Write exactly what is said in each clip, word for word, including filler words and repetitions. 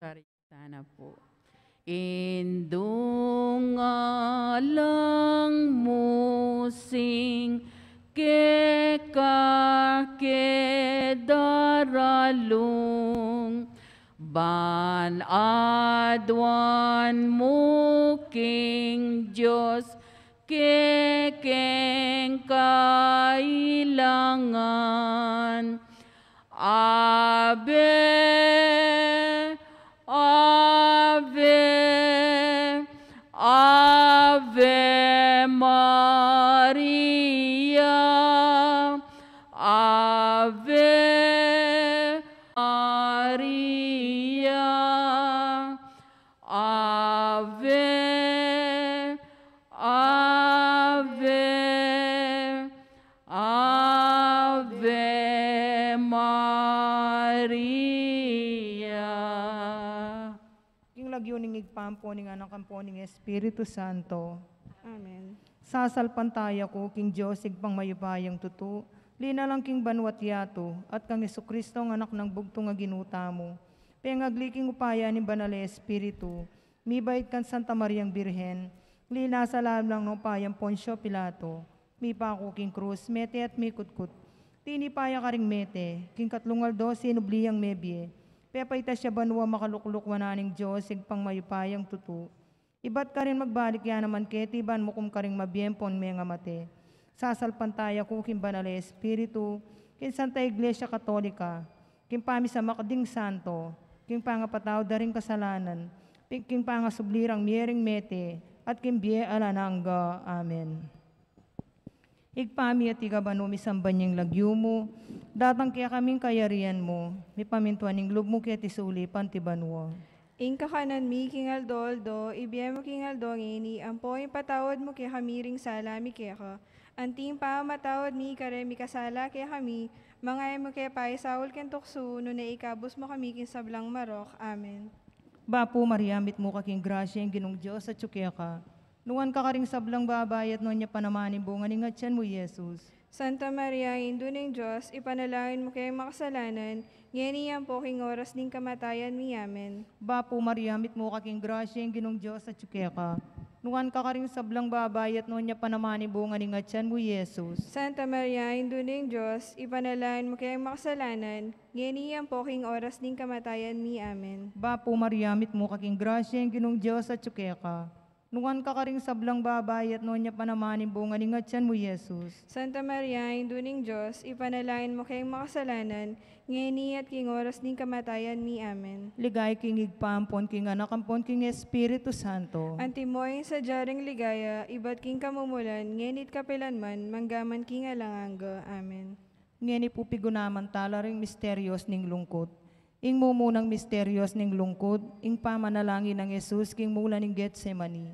Sana po. Indung alang musing keka ke daralung, ban aduan mu king Dios kekeng kailangan. Ave, Ave, Ave Maria, Ave Maria, Ave, Ave, Ave Maria. King lagyu ning Ibpa, ampo ning Anak, ampo ning Espiritu Santo. Amen. Sasalpantaya ku king Dios, Ibpang mayupayang tutu, linalang king banua't yatu, at kang Jesucristo, ang Anak nang bugtung a Ginu tamu, pengagli king upaya ning Banal a Espiritu, mibait kang Santa Mariang Birhen, linasa lalam ning upayang Poncio Pilato, mipaku king krus, mete at mikutkut. Tinipa ya karing mete, king katlung aldo sinubli yang mebie. Pepaitas ya banua makalukluk wanan ning Dios, Ibpang mayupayang tutu. Ibat karin magbalik ya naman keti ban mukum karing mabie ampon mengamate. Sasalpantaya ku king Banal a Espiritu, king Santa Iglesia Katolika, king pamisamak ding santo, king pangapatawad da ring kasalanan, pi-, king pangasubli rang mie ring mete, at king bie alang angga. Amen. Ibpa mi, atiu ka banua, misamban ya ing lagyu mu, datang kekami ing kayarian mu, mipamintuan ing lub mu keti sulip anti banua. Ing kakanan mi king aldo-aldo, ibie mu king aldo ngeni, ampo ipatawad mu kekami ring sala mi keka, anti ing pamamatawad mi kareng mikasala kekami, manga e mu ke paisaul king tuksu, nune ikabus mu kami king sablang marok. Amen. Bapu Maria, mitmu ka king grasya, ing Ginung Dios atyu keka. Nuan ka karing sablang babai at nuan ya pa naman ing bunga ning atyan mu, i Jesus. Santa Maria, Indu ning Dios, ipanalangin mu keng makasalanan, ngeni ampo king oras ning kamatayan mi. Amen. Bapu Maria, mitmu ka king grasya, ing Ginung Dios atyu keka. Nuan ka karing sablang babai at nuan ya pa naman ing bunga ning atyan mu, i Jesus. Santa Maria, Indu ning Dios, ipanalangin mu keng makasalanan, ngeni ampo king oras ning kamatayan mi. Amen. Bapu Maria, mitmu ka king grasya, ing Ginung Dios atyu keka. Nuan ka karing sablang babai at nuan ya pa naman ing bunga ning atyan mu, i Jesus. Santa Maria, Indu ning Dios, ipanalangin mu keng makasalanan, ngeni at king oras ning kamatayan mi. Amen. Ligaya king Ibpa, ampon king Anak, ampon king Espiritu Santo. Antimo ing sadya ring ligaya, ibat king kamumulan, ngeni't kapilan man, manggaman king alang angga. Amen. Ngeni pu pigunaman tala ring misterios ning lungkut. Ing mumunang misterios ning lungkut, ing pamanalangin nang Jesus king mula ning Getsemani.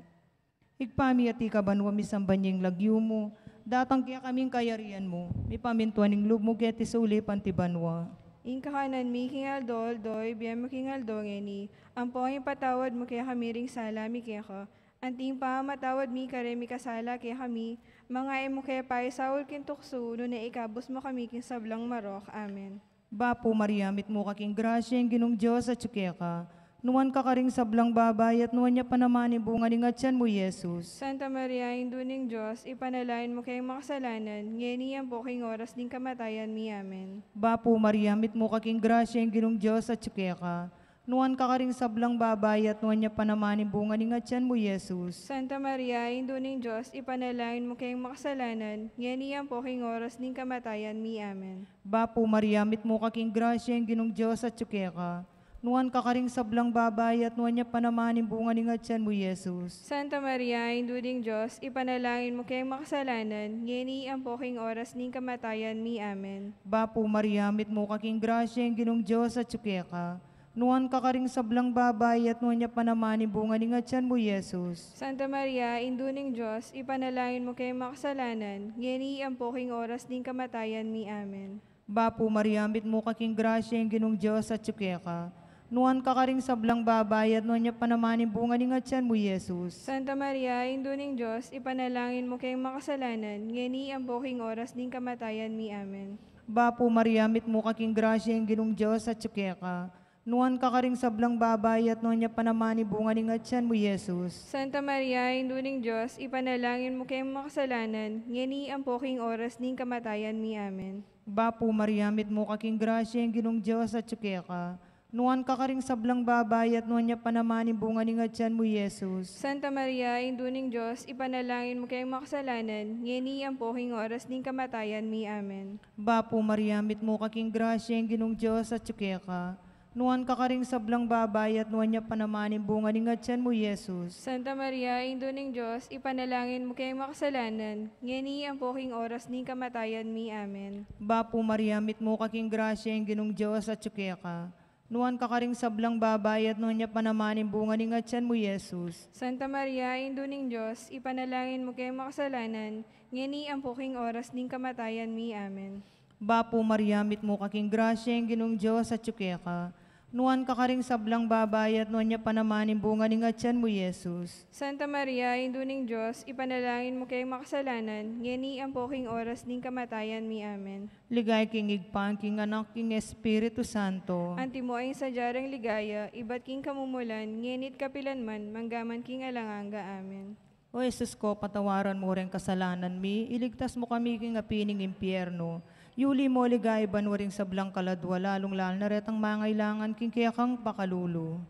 Ibpa mi atyu ka banua, misamban ya ing lagyu mu, datang kekami ing kayarian mu, mipamintuan ing lub mu keti sulip anti banua. Ing kakanan mi king aldo-aldo, ibie mu king aldo ngeni, ampo ipatawad mu kekami ring sala mi keka, anti ing pamamatawad mi kareng mikasala kekami, manga e mu ke paisaul king tuksu, nune ikabus mu kami king sablang marok. Amen. Bapu Maria, mitmu ka king grasya, ing Ginung Dios atyu keka. Nuan ka karing sablang babai at nuan ya pa naman ing bunga ning atyan mu, i Jesus. Santa Maria, Indu ning Dios, ipanalangin mu keng makasalanan, ngeni ampo king oras ning kamatayan mi. Amen. Bapu Maria, mitmu ka king grasya, ing Ginung Dios atyu keka. Nuan ka karing sablang babai at nuan ya pa naman ing bunga ning atyan mu, i Jesus. Santa Maria, Indu ning Dios, ipanalangin mu keng makasalanan, ngeni ampo king oras ning kamatayan mi. Amen. Bapu Maria, mitmu ka king grasya, ing Ginung Dios atyu keka. Nuan ka karing sablang babai at nuan ya pa naman ing bunga ning atyan mu, i Jesus. Santa Maria, Indu ning Dios, ipanalangin mu keng makasalanan, ngeni ampo king oras ning kamatayan mi. Amen. Bapu Maria, mitmu ka king grasya, ing Ginung Dios atyu keka. Nuan ka karing sablang babai at nuan ya pa naman ing bunga ning atyan mu, i Jesus. Santa Maria, Indu ning Dios, ipanalangin mu keng makasalanan, ngeni ampo king oras ning kamatayan mi. Amen. Bapu Maria, mitmu ka king grasya, ing Ginung Dios atyu keka. Nuan ka karing sablang babai at nuan ya pa naman ing bunga ning atyan mu, i Jesus. Santa Maria, Indu ning Dios, ipanalangin mu keng makasalanan, ngeni ampo king oras ning kamatayan mi. Amen. Bapu Maria, mitmu ka king grasya, ing Ginung Dios atyu keka. Nuan ka karing sablang babai, at nuan ya pa naman ing bunga ning atian mu, Jesus. Santa Maria, Indu ning Dios, ipanalangin mu keng makasalanan, ngeni ampo king oras ning kamatayan mi. Amen. Bapu Maria, mitmu ka king grasya, ing Ginung Dios atyu keka. Nuan ka karing sablang babai, at nuan ya pa naman ing bunga ning atian mu, Jesus. Santa Maria, Indu ning Dios, ipanalangin mu keng makasalanan, ngeni ampo king oras ning kamatayan mi. Amen. Bapu Maria, mitmu ka king grasya, ing Ginung Dios atyu keka. Nuan ka karing sablang babai, at nuan ya pa naman ing bunga ning atian mu, Jesus. Santa Maria, Indu ning Dios, ipanalangin mu keng makasalanan, ngeni ampo king oras ning kamatayan mi. Amen. Bapu Maria, mitmu ka king grasya, ing Ginung Dios atyu keka. Nuan ka karing sablang babai, at nuan ya pa naman ing bunga ning atian mu, Jesus. Santa Maria, Indu ning Dios, ipanalangin mu keng makasalanan, ngeni ampo king oras ning kamatayan mi. Amen. Bapu Maria, mitmu ka king grasya, ing Ginung Dios atyu keka. Nuan ka karing sablang babai, at nuan ya pa naman ing bunga ning atian mu, Jesus. Santa Maria, Indu ning Dios, ipanalangin mu keng makasalanan, ngeni ampo king oras ning kamatayan mi. Amen. Ligaya king Ibpa, king Anak, king Espiritu Santo. Antimo ing sadya rang ligaya, ibat king kamumulan, ngeni't kapilan man, manggaman king alang angga. Amen. O Jesus ko, patawaran mu reng kasalanan mi, iligtas mu kami king api ning impyernu. Yuli mu king banua ring sablang kaladua, lalung-lalu na retang mangailangan king kekang pakalulu.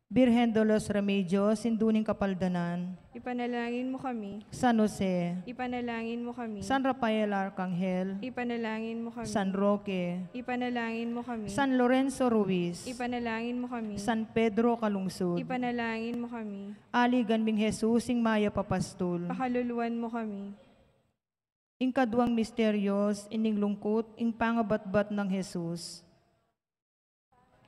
Birhen de los Remedios, Indu ning Kapaldanan. Ipanalangin mu kami. San Jose. Ipanalangin mu kami. San Rafael Arcangel. Ipanalangin mu kami. San Roque. Ipanalangin mu kami. San Lorenzo Ruiz. Ipanalangin mu kami. San Pedro Calungsod. Ipanalangin mu kami. Aligan ming Jesus, ing mayap a pastul. Pakaluluan mu kami. Ing kaduang misteryos, ining lungkut, ing pangabatbat nang Jesus.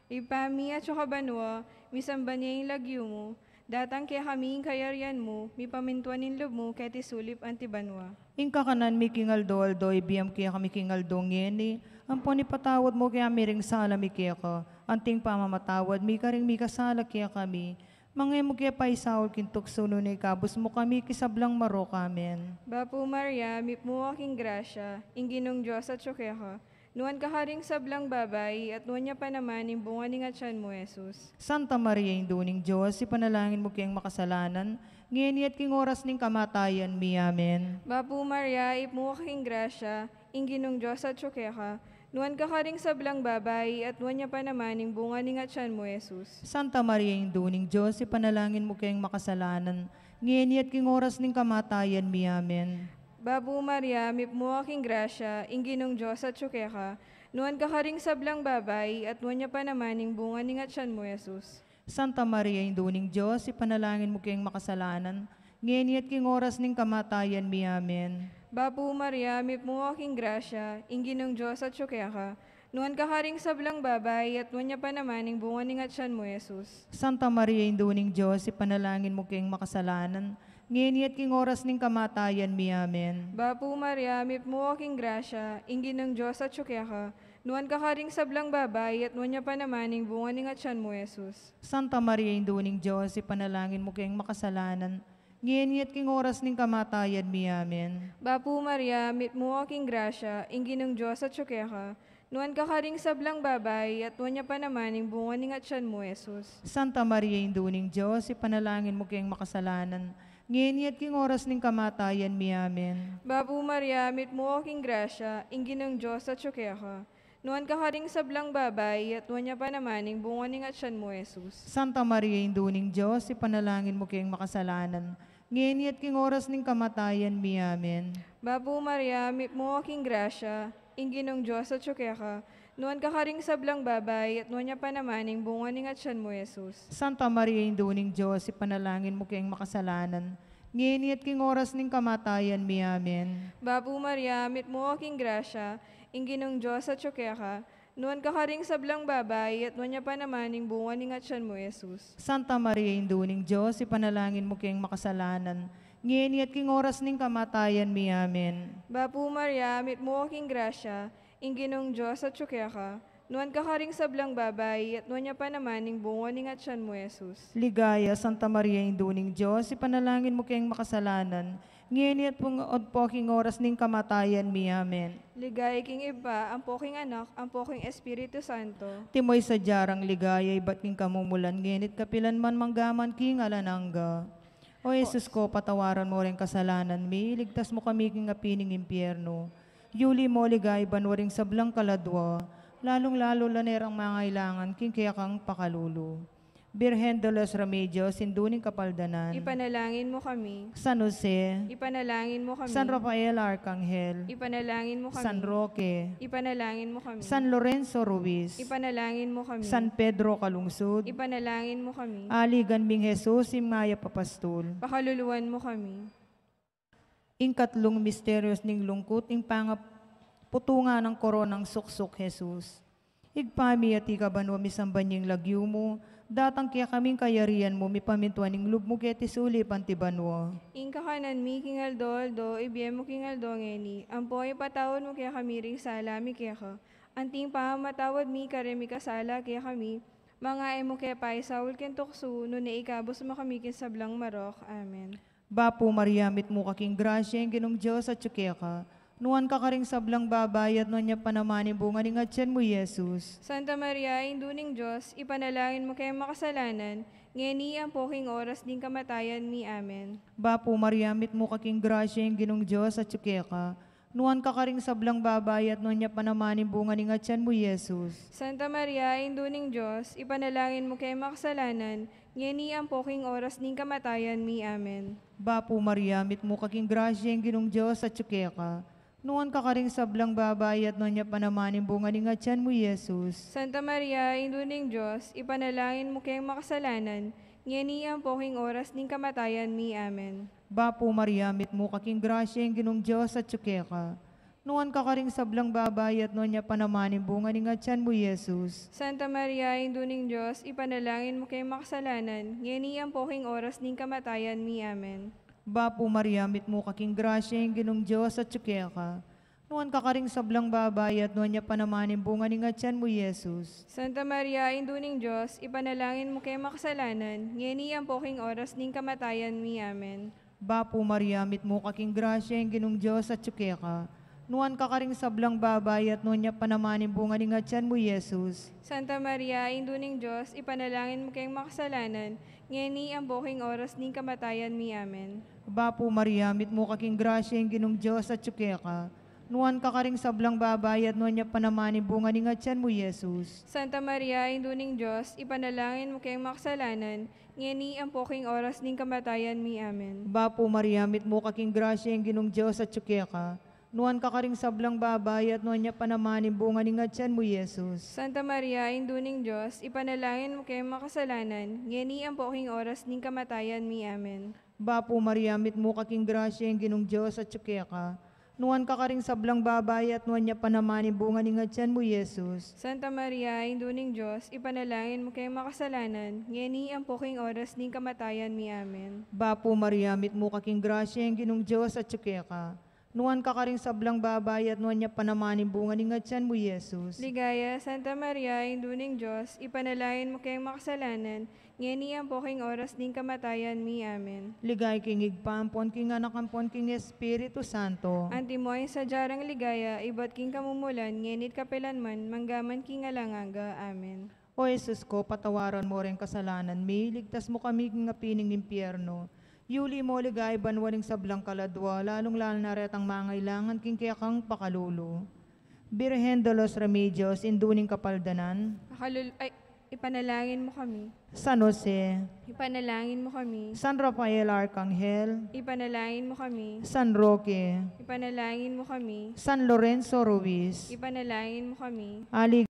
Ibpa mi, atsu ka banua, misamban ya ing lagyu mu, datang kekami ing kayarian mu, mipamintuan ing lub mu, keti sulip anti banua. Ing kakanan mi king aldo-aldo, ibie mu kekami king aldo ngeni, ampon ipatawad mu kekami ring sala mi keka, anting pamamatawad mi karing mikasala kekami, manga e mu ke paisaul king tuksu, nune ikabus mu kami king sablang marok. Amen. Bapu Maria, mipmu ka king grasya, ing Ginung Dios atsu keka, nuan ka karing sablang babai, at nuan ya pa naman ing bunga ning atian mu, Jesus. Santa Maria, Indu ning Dios, ipanalangin mu keng makasalanan, ngeni at king oras ning kamatayan mi. Amen. Bapu Maria, mipmu ka king grasya, ing Ginung Dios atsu keka, nuan ka karing sablang babai, at nuan ya pa naman ing bunga ning atian mu, Jesus. Santa Maria, Indu ning Dios, ipanalangin mu keng makasalanan, ngeni at king oras ning kamatayan mi. Amen. Bapu Maria, mipmu ka king grasya, ing Ginung Dios atsu keka, nuan ka karing sablang babai, at nuan ya pa naman ing bunga ning atian mu, Jesus. Santa Maria, Indu ning Dios, ipanalangin mu keng makasalanan, ngeni at king oras ning kamatayan mi. Amen. Bapu Maria, mipmu ka king grasya, ing Ginung Dios atsu keka, nuan ka karing sablang babai, at nuan ya pa naman ing bunga ning atian mu, Jesus. Santa Maria, Indu ning Dios, ipanalangin mu keng makasalanan, ngeni at king oras ning kamatayan mi. Amen. Bapu Maria, mipmu ka king grasya, ing Ginung Dios atsu keka, nuan ka karing sablang babai, at nuan ya pa naman ing bunga ning atian mu, Jesus. Santa Maria, Indu ning Dios, ipanalangin mu keng makasalanan, ngeni at king oras ning kamatayan mi. Amen. Bapu Maria, mipmu ka king grasya, ing Ginung Dios atsu keka, nuan ka karing sablang babai, at nuan ya pa naman ing bunga ning atian mu, Jesus. Santa Maria, Indu ning Dios, ipanalangin mu keng makasalanan, ngeni at king oras ning kamatayan mi. Amen. Bapu Maria, mipmu ka king grasya, ing Ginung Dios atsu keka, nuan ka karing sablang babai, at nuan ya pa naman ing bunga ning atian mu, Jesus. Santa Maria, Indu ning Dios, ipanalangin mu keng makasalanan, ngeni at king oras ning kamatayan mi. Amen. Bapu Maria, mipmu ka king grasya, ing Ginung Dios atsu keka, nuan ka karing sablang babai, at nuan ya pa naman ing bunga ning atian mu, Jesus. Santa Maria, Indu ning Dios, ipanalangin mu keng makasalanan, ngeni at king oras ning kamatayan mi. Amen. Bapu Maria, mipmu ka king grasya, ing Ginung Dios atsu keka, nuan ka karing sablang babai, at nuan ya pa naman ing bunga ning atian mu, Jesus. Santa Maria, Indu ning Dios, ipanalangin mu keng makasalanan, ngeni at king oras ning kamatayan mi. Amen. Bapu Maria, mipmu ka king grasya, ing Ginung Dios atsu keka, nuan ka karing sablang babai, at nuan ya pa naman ing bunga ning atian mu, Jesus. Ligaya, Santa Maria, Indu ning Dios, ipanalangin mu keng makasalanan, Ngeni at pung-, at pung oras ning kamatayan mi. Amen. Ligaya king Ibpa, ampo king Anak, ampo king Espiritu Santo. Antimo ing sadya rang ligaya ibat king kamumulan, ngeni at kapilan man, mangga man king alang angga. O Jesus ko, patawaran mo ring kasalanan mi, iligtas mo kami king api ning impyerno. Yuli mo king banua ring sablang kaladua, lalung-lalu la ne rang mangailangan king kekang pakalulu. Birhen de los Remedios, Indu ning Kapaldanan. Ipanalangin mo kami. San Jose. Ipanalangin mo kami. San Rafael Arkanghel. Ipanalangin mo kami. San Roque. Ipanalangin mo kami. San Lorenzo Ruiz. Ipanalangin mo kami. San Pedro Calungsod. Ipanalangin mo kami. Aligan ming Jesus, ing mayap a pastul. Pakaluluan mo kami. Ing katlung misteryos ning lungkut, ing pangaputungan nang koronang suksuk Jesus. Ibpa mi, atiu ka banua, misamban ya ing lagyu mu, datang kekami ing kayarian mu, mipamintuan ing lub mu keti sulip anti banua. Ing kakanan mi king aldo-aldo, ibie mu king aldo ngeni, ampo ipatawad mu kekami ring sala mi keka, anti ing pamamatawad mi karing mikasala kekami, manga e mu ke paisaul king tuksu, nune ikabus mu kami king sablang marok. Amen. Bapu Maria, mitmu ka king grasya, ing Ginung Dios atyu keka. Nuan ka karing sablang babai, at nuan ya pa naman ing bunga ning atyan mu, Jesus. Santa Maria, Indu ning Dios, ipanalangin mu keng makasalanan, ngeni ampo king oras ning kamatayan mi. Amen. Bapu Maria, mitmu ka king grasya, ing Ginung Dios atyu keka. Nuan ka karing sablang babai, at nuan ya pa naman ing bunga ning atyan mu, Jesus. Santa Maria, Indu ning Dios, ipanalangin mu keng makasalanan, ngeni ampo king oras ning kamatayan mi. Amen. Bapu Maria, mitmu ka king grasya, ing Ginung Dios atyu keka. Nuan ka karing sablang babai, at nuan ya pa naman ing bunga ning atyan mu, Jesus. Santa Maria, Indu ning Dios, ipanalangin mu keng makasalanan, ngeni ampo king oras ning kamatayan mi. Amen. Bapu Maria, mitmu ka king grasya, ing Ginung Dios atyu keka. Nuan ka karing sablang babai, at nuan ya pa naman ing bunga ning atyan mu, Jesus. Santa Maria, Indu ning Dios, ipanalangin mu keng makasalanan, ngeni ampo king oras ning kamatayan mi. Amen. Bapu Maria, mitmu ka king grasya, ing Ginung Dios atyu keka. Nuan ka karing sablang babai, at nuan ya pa naman ing bunga ning atyan mu, Jesus. Santa Maria, Indu ning Dios, ipanalangin mu keng makasalanan, ngeni ampo king oras ning kamatayan mi. Amen. Bapu Maria, mitmu ka king grasya, ing Ginung Dios atyu keka. Nuan ka karing sablang babai, at nuan ya pa naman ing bunga ning atyan mu, Jesus. Santa Maria, Indu ning Dios, ipanalangin mu keng makasalanan, ngeni ampo king oras ning kamatayan mi. Amen. Bapu Maria, mitmu ka king grasya, ing Ginung Dios atyu keka. Nuan ka karing sablang babai, at nuan ya pa naman ing bunga ning atyan mu, Jesus. Santa Maria, Indu ning Dios, ipanalangin mu keng makasalanan, ngeni ampo king oras ning kamatayan mi. Amen. Bapu Maria, mitmu ka king grasya, ing Ginung Dios atyu keka. Nuan ka karing sablang babai, at nuan ya pa naman ing bunga ning atyan mu, Jesus. Santa Maria, Indu ning Dios, ipanalangin mu keng makasalanan, ngeni ampo king oras ning kamatayan mi. Amen. Bapu Maria, mitmu ka king grasya, ing Ginung Dios atyu keka. Nuan ka karing sablang babai, at nuan ya pa naman ing bunga ning atyan mu, Jesus. Santa Maria, Indu ning Dios, ipanalangin mu keng makasalanan, ngeni ampo king oras ning kamatayan mi. Amen. Bapu Maria, mitmu ka king grasya, ing Ginung Dios atyu keka. Nuan ka karing sablang babai, at nuan ya pa naman ing bunga ning atyan mu, Jesus. Ligaya, Santa Maria, Indu ning Dios, ipanalangin mu keng makasalanan, ngeni ampo king oras ning kamatayan mi. Amen. Ligaya king Ibpa, ampon king Anak, ampon king Espiritu Santo. Antimo ing sadya rang ligaya ibat king kamumulan, ngeni at kapilan man, mangga man king alang angga. Amen. O Jesus ko, patawaran mo ring kasalanan mi, iligtas mo kami king api ning impyerno. Yuli mo king banua ring sablang kaladua, lalung-lalu na retang mangailangan king kekang pakalulu. Birhen de los Remedios, Indu ning Kapaldanan. Pakalul-, ay, ipanalangin mo kami. San Jose. Ipanalangin mo kami. San Rafael Arkanghel. Ipanalangin mo kami. San Roque. Ipanalangin mo kami. San Lorenzo Ruiz. Ipanalangin mo kami. Ali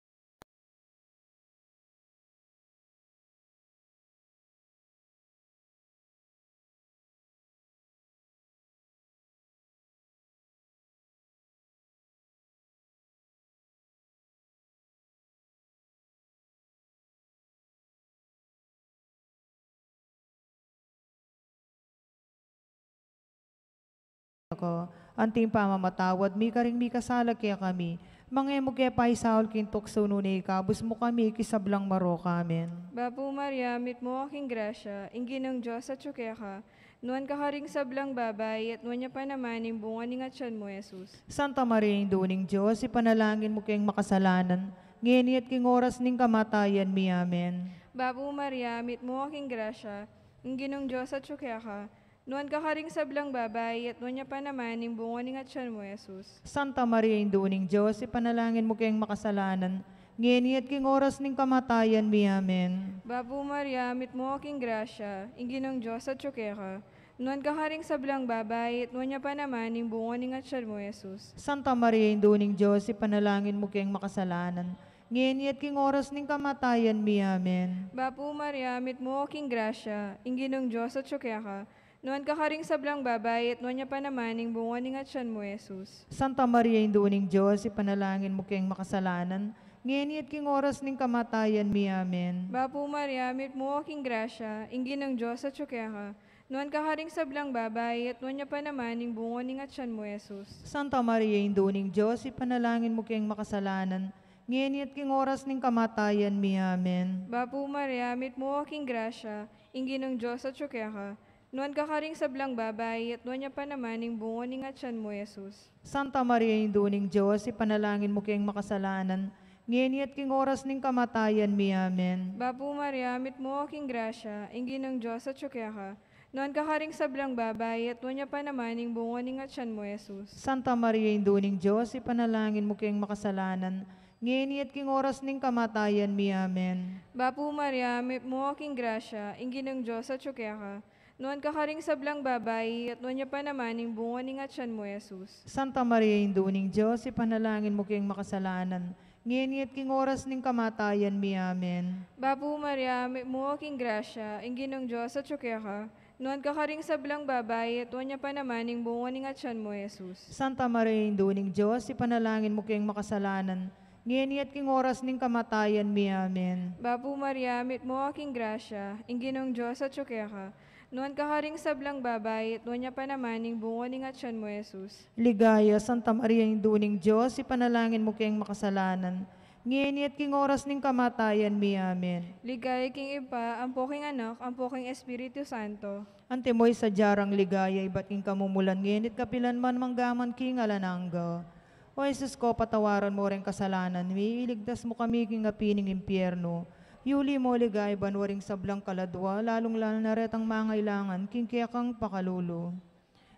Anti ing pamamatawad mi karing mikasala kekami, Mangemu ke paisaul king tuksu nune ikabus mu kami king sablang marok. Amen. Bapu Maria, mitmu ka king grasya, ing Ginung Dios atyu keka, nuan ka karing sablang babai, at nuan ya pa naman ing bunga ning atyan mu, Jesus. Santa Maria, Indu ning Dios, ipanalangin mu keng makasalanan, ngeni at king oras ning kamatayan mi. Amen. Bapu Maria, mitmu ka king grasya, ing Ginung Dios atyu keka, nuan ka karing sablang babai, at nuan ya pa naman ing bunga ning atyan mu, Jesus. Santa Maria, Indu ning Dios, ipanalangin mu keng makasalanan, ngeni at king oras ning kamatayan mi. Amen. Bapu Maria, mitmu ka king grasya, ing Ginung Dios atyu keka, nuan ka karing sablang babai, at nuan ya pa naman ing bunga ning atyan mu, Jesus. Santa Maria, Indu ning Dios, ipanalangin mu keng makasalanan, ngeni at king oras ning kamatayan mi. Amen. Bapu Maria, mitmu ka king grasya, ing Ginung Dios atyu keka, nuan ka karing sablang babai, at nuan ya pa naman ing bunga ning atyan mu, Jesus. Santa Maria, Indu ning Dios, ipanalangin mu keng makasalanan, ngeni at king oras ning kamatayan mi. Amen. Bapu Maria, mitmu ka king grasya, ing Ginung Dios atyu keka, nuan ka karing sablang babai, at nuan ya pa naman ing bunga ning atyan mu, Jesus. Santa Maria, Indu ning Dios, ipanalangin mu keng makasalanan, ngeni at king oras ning kamatayan mi. Amen. Bapu Maria, mitmu ka king grasya, ing Ginung Dios atyu keka, nuan ka karing sablang babai, at nuan ya pa naman ing bunga ning atyan mu, Jesus. Santa Maria, Indu ning Dios, ipanalangin mu keng makasalanan, ngeni at king oras ning kamatayan mi. Amen. Bapu Maria, mitmu ka king grasya, ing Ginung Dios atyu keka, nuan ka karing sablang babai, at nuan ya pa naman ing bunga ning atyan mu, Jesus. Santa Maria, Indu ning Dios, ipanalangin mu keng makasalanan, ngeni at king oras ning kamatayan mi. Amen. Bapu Maria, mitmu ka king grasya, ing Ginung Dios atyu keka, nuan ka karing sablang babai, at nuan ya pa naman ing bunga ning atyan mu, Jesus. Santa Maria, Indu ning Dios, ipanalangin mu keng makasalanan, ngeni at king oras ning kamatayan mi. Amen. Bapu Maria, mitmu ka king grasya, ing Ginung Dios atyu keka, nuan ka karing sablang babai, at nuan ya pa naman ing bunga ning atyan mu, Jesus. Santa Maria, Indu ning Dios, ipanalangin mu keng makasalanan, ngeni at king oras ning kamatayan mi. Amen. Bapu Maria, mitmu ka king grasya, ing Ginung Dios atyu keka, nuan ka karing sablang babai, at nuan ya pa naman ing bunga ning atyan mu, Jesus. Ligaya, Santa Maria, Indu ning Dios, ipanalangin mu keng makasalanan, ngeni at king oras ning kamatayan mi. Amen. Ligaya king Ibpa, ampo king Anak, ampo king Espiritu Santo. Antimo ing sadya rang ligaya ibat king kamumulan, ngeni at kapilan man, mangga man king alang angga. O Jesus ko, patawaran mu reng kasalanan mi, iligtas mu kami king api ning impiernu. Yuli mu king ligaya banua ring sablang kaladua, lalung-lalu na retang mangailangan king kekang pakalulu.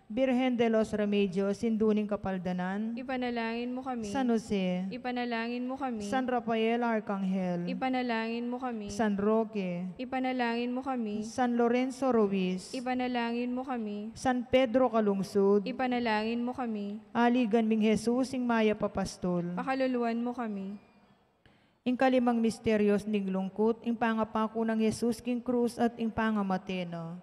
Birhen de los Remedios, Indu ning Kapaldanan, ipanalangin mu kami. San Jose, ipanalangin mu kami. San Rafael Arkanghel, ipanalangin mu kami. San Roque, ipanalangin mu kami. San Lorenzo Ruiz, ipanalangin mu kami. San Pedro Calungsod, ipanalangin mu kami. Aligan ming Jesus, ing mayap a pastul, pakaluluan mu kami. Ing kalimang misteryos ning lungkut, ing pangapaku nang Jesus king krus at ing pangamate na.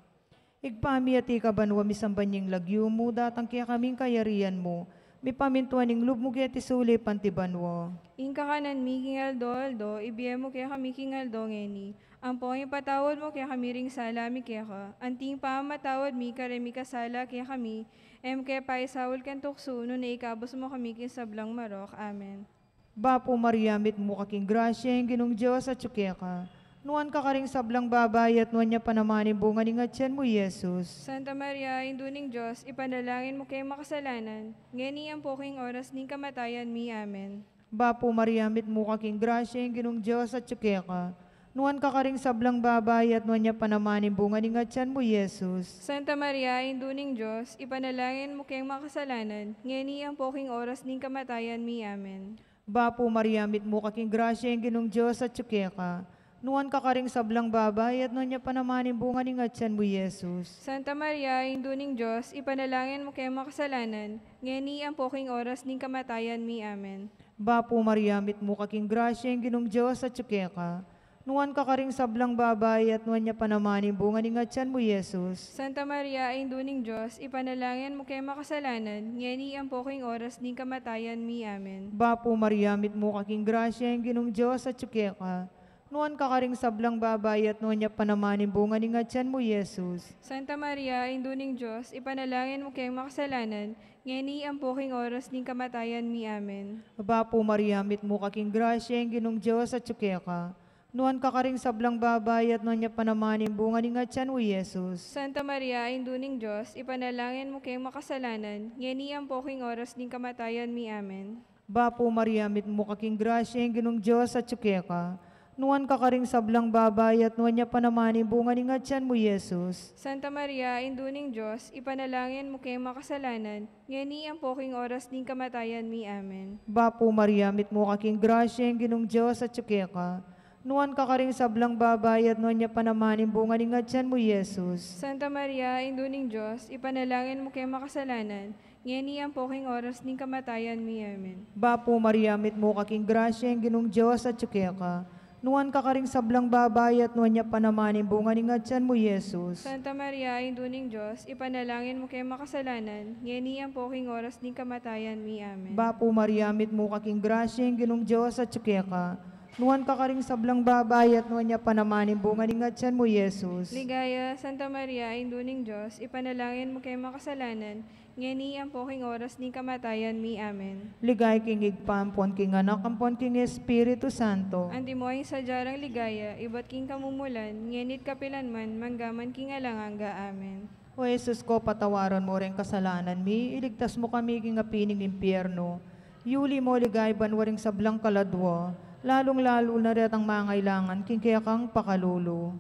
Ibpa mi, atiu ka banua, misamban ya ing lagyu mu, datang kekami ing kayarian mu, mipamintuan ing lub mu keti sulip anti banua. Ing kakanan mi king aldo-aldo, ibie mu kekami king aldo ngeni. Ampo ipatawad mu kekami ring sala mi keka, anti ing pamamatawad mi kareng mikasala kekami, e mu ke paisaul king tuksu, nune ikabus mu kami king sablang marok. Amen. Bapu Maria, mitmu ka king grasya, ing Ginung Dios atyu keka. Nuan ka karing sablang babai, at nuan ya pa naman ing bunga ning atyan mu, Jesus. Santa Maria, Indu ning Dios, ipanalangin mu keng makasalanan, ngeni ampo king oras ning kamatayan mi. Amen. Bapu Maria, mitmu ka king grasya, ing Ginung Dios atyu keka. Nuan ka karing sablang babai, at nuan ya pa naman ing bunga ning atyan mu, Jesus. Santa Maria, Indu ning Dios, ipanalangin mu keng makasalanan, ngeni ampo king oras ning kamatayan mi. Amen. Bapu Maria, mitmu ka king grasya, ing Ginung Dios atyu keka. Nuan ka karing sablang babai, at nuan ya pa naman ing bunga ning atyan mu, Jesus. Santa Maria, Indu ning Dios, ipanalangin mu keng makasalanan, ngeni ampo king oras ning kamatayan mi. Amen. Bapu Maria, mitmu ka king grasya, ing Ginung Dios atyu keka. Nuan ka karing sablang babai, at nuan ya pa naman ing bunga ning atyan mu, Jesus. Santa Maria, Indu ning Dios, ipanalangin mu keng makasalanan, ngeni ampo king oras ning kamatayan mi. Amen. Bapu Maria, mitmu ka king grasya, ing Ginung Dios atyu keka. Nuan ka karing sablang babai at nuan ya pa naman ing bunga ning atian mu, Jesus. Santa Maria, Indu ning Dios, ipanalangin mu keng makasalanan, ngeni ampo king oras ning kamatayan mi. Amen. Bapu Maria, mitmu ka king grasya, ing Ginung Dios atyu keka. Nuan ka karing sablang babai at nuan ya pa naman ing bunga ning atian mu, Jesus. Santa Maria, Indu ning Dios, ipanalangin mu keng makasalanan, ngeni ampo king oras ning kamatayan mi. Amen. Bapu Maria, mitmu ka king grasya, ing Ginung Dios atyu keka. Nuan ka karing sablang babai at nuan ya pa naman ing bunga ning atian mu, Jesus. Santa Maria, Indu ning Dios, ipanalangin mu keng makasalanan, ngeni ampo king oras ning kamatayan mi. Amen. Bapu Maria, mitmu ka king grasya, ing Ginung Dios atyu keka. Nuan ka karing sablang babai at nuan ya pa naman ing bunga ning atian mu, Jesus. Santa Maria, Indu ning Dios, ipanalangin mu keng makasalanan, ngeni ampo king oras ning kamatayan mi. Amen. Bapu Maria, mitmu ka king grasya, ing Ginung Dios atyu keka. Nuan ka karing sablang babai at nuan ya pa naman ing bunga ning atian mu, Jesus. Santa Maria, Indu ning Dios, ipanalangin mu keng makasalanan, ngeni ampo king oras ning kamatayan mi. Amen. Bapu Maria, mitmu ka king grasya, ing Ginung Dios atyu keka. Nuan ka karing sablang babai at nuan ya pa naman ing bunga ning atian mu, Jesus. Ligaya, Santa Maria, Indu ning Dios, ipanalangin mu keng makasalanan, ngeni ampo king oras ning kamatayan mi. Amen. Ligaya king Ibpa, ampon king Anak, ampon king Espiritu Santo. Antimo ing sadya rang ligaya, ibat king kamumulan, ngeni't kapilan man, manggaman king alang angga. Amen. O Jesus ko, patawaran mu ring kasalanan mi, iligtas mu kami king api ning impyerno. Yuli mu king ligaya banua ring sablang kaladua, lalung-lalu na retang mangailangan king kekang pakalulu.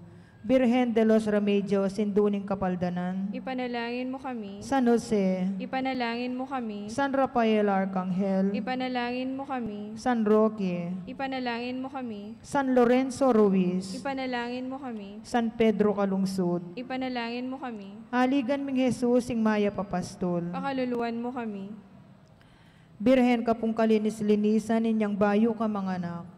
Birhen de los Remedios, Indu ning Kapaldanan. Ipanalangin mu kami. San Jose. Ipanalangin mu kami. San Rafael Arkanghel. Ipanalangin mu kami. San Roque. Ipanalangin mu kami. San Lorenzo Ruiz. Ipanalangin mu kami. San Pedro Calungsod. Ipanalangin mu kami. Aligan ming Jesus, ing mayap a pastul. Pakaluluan mu kami. Birhen, kapung kalinis-linisan, inyang bayu ka manganak.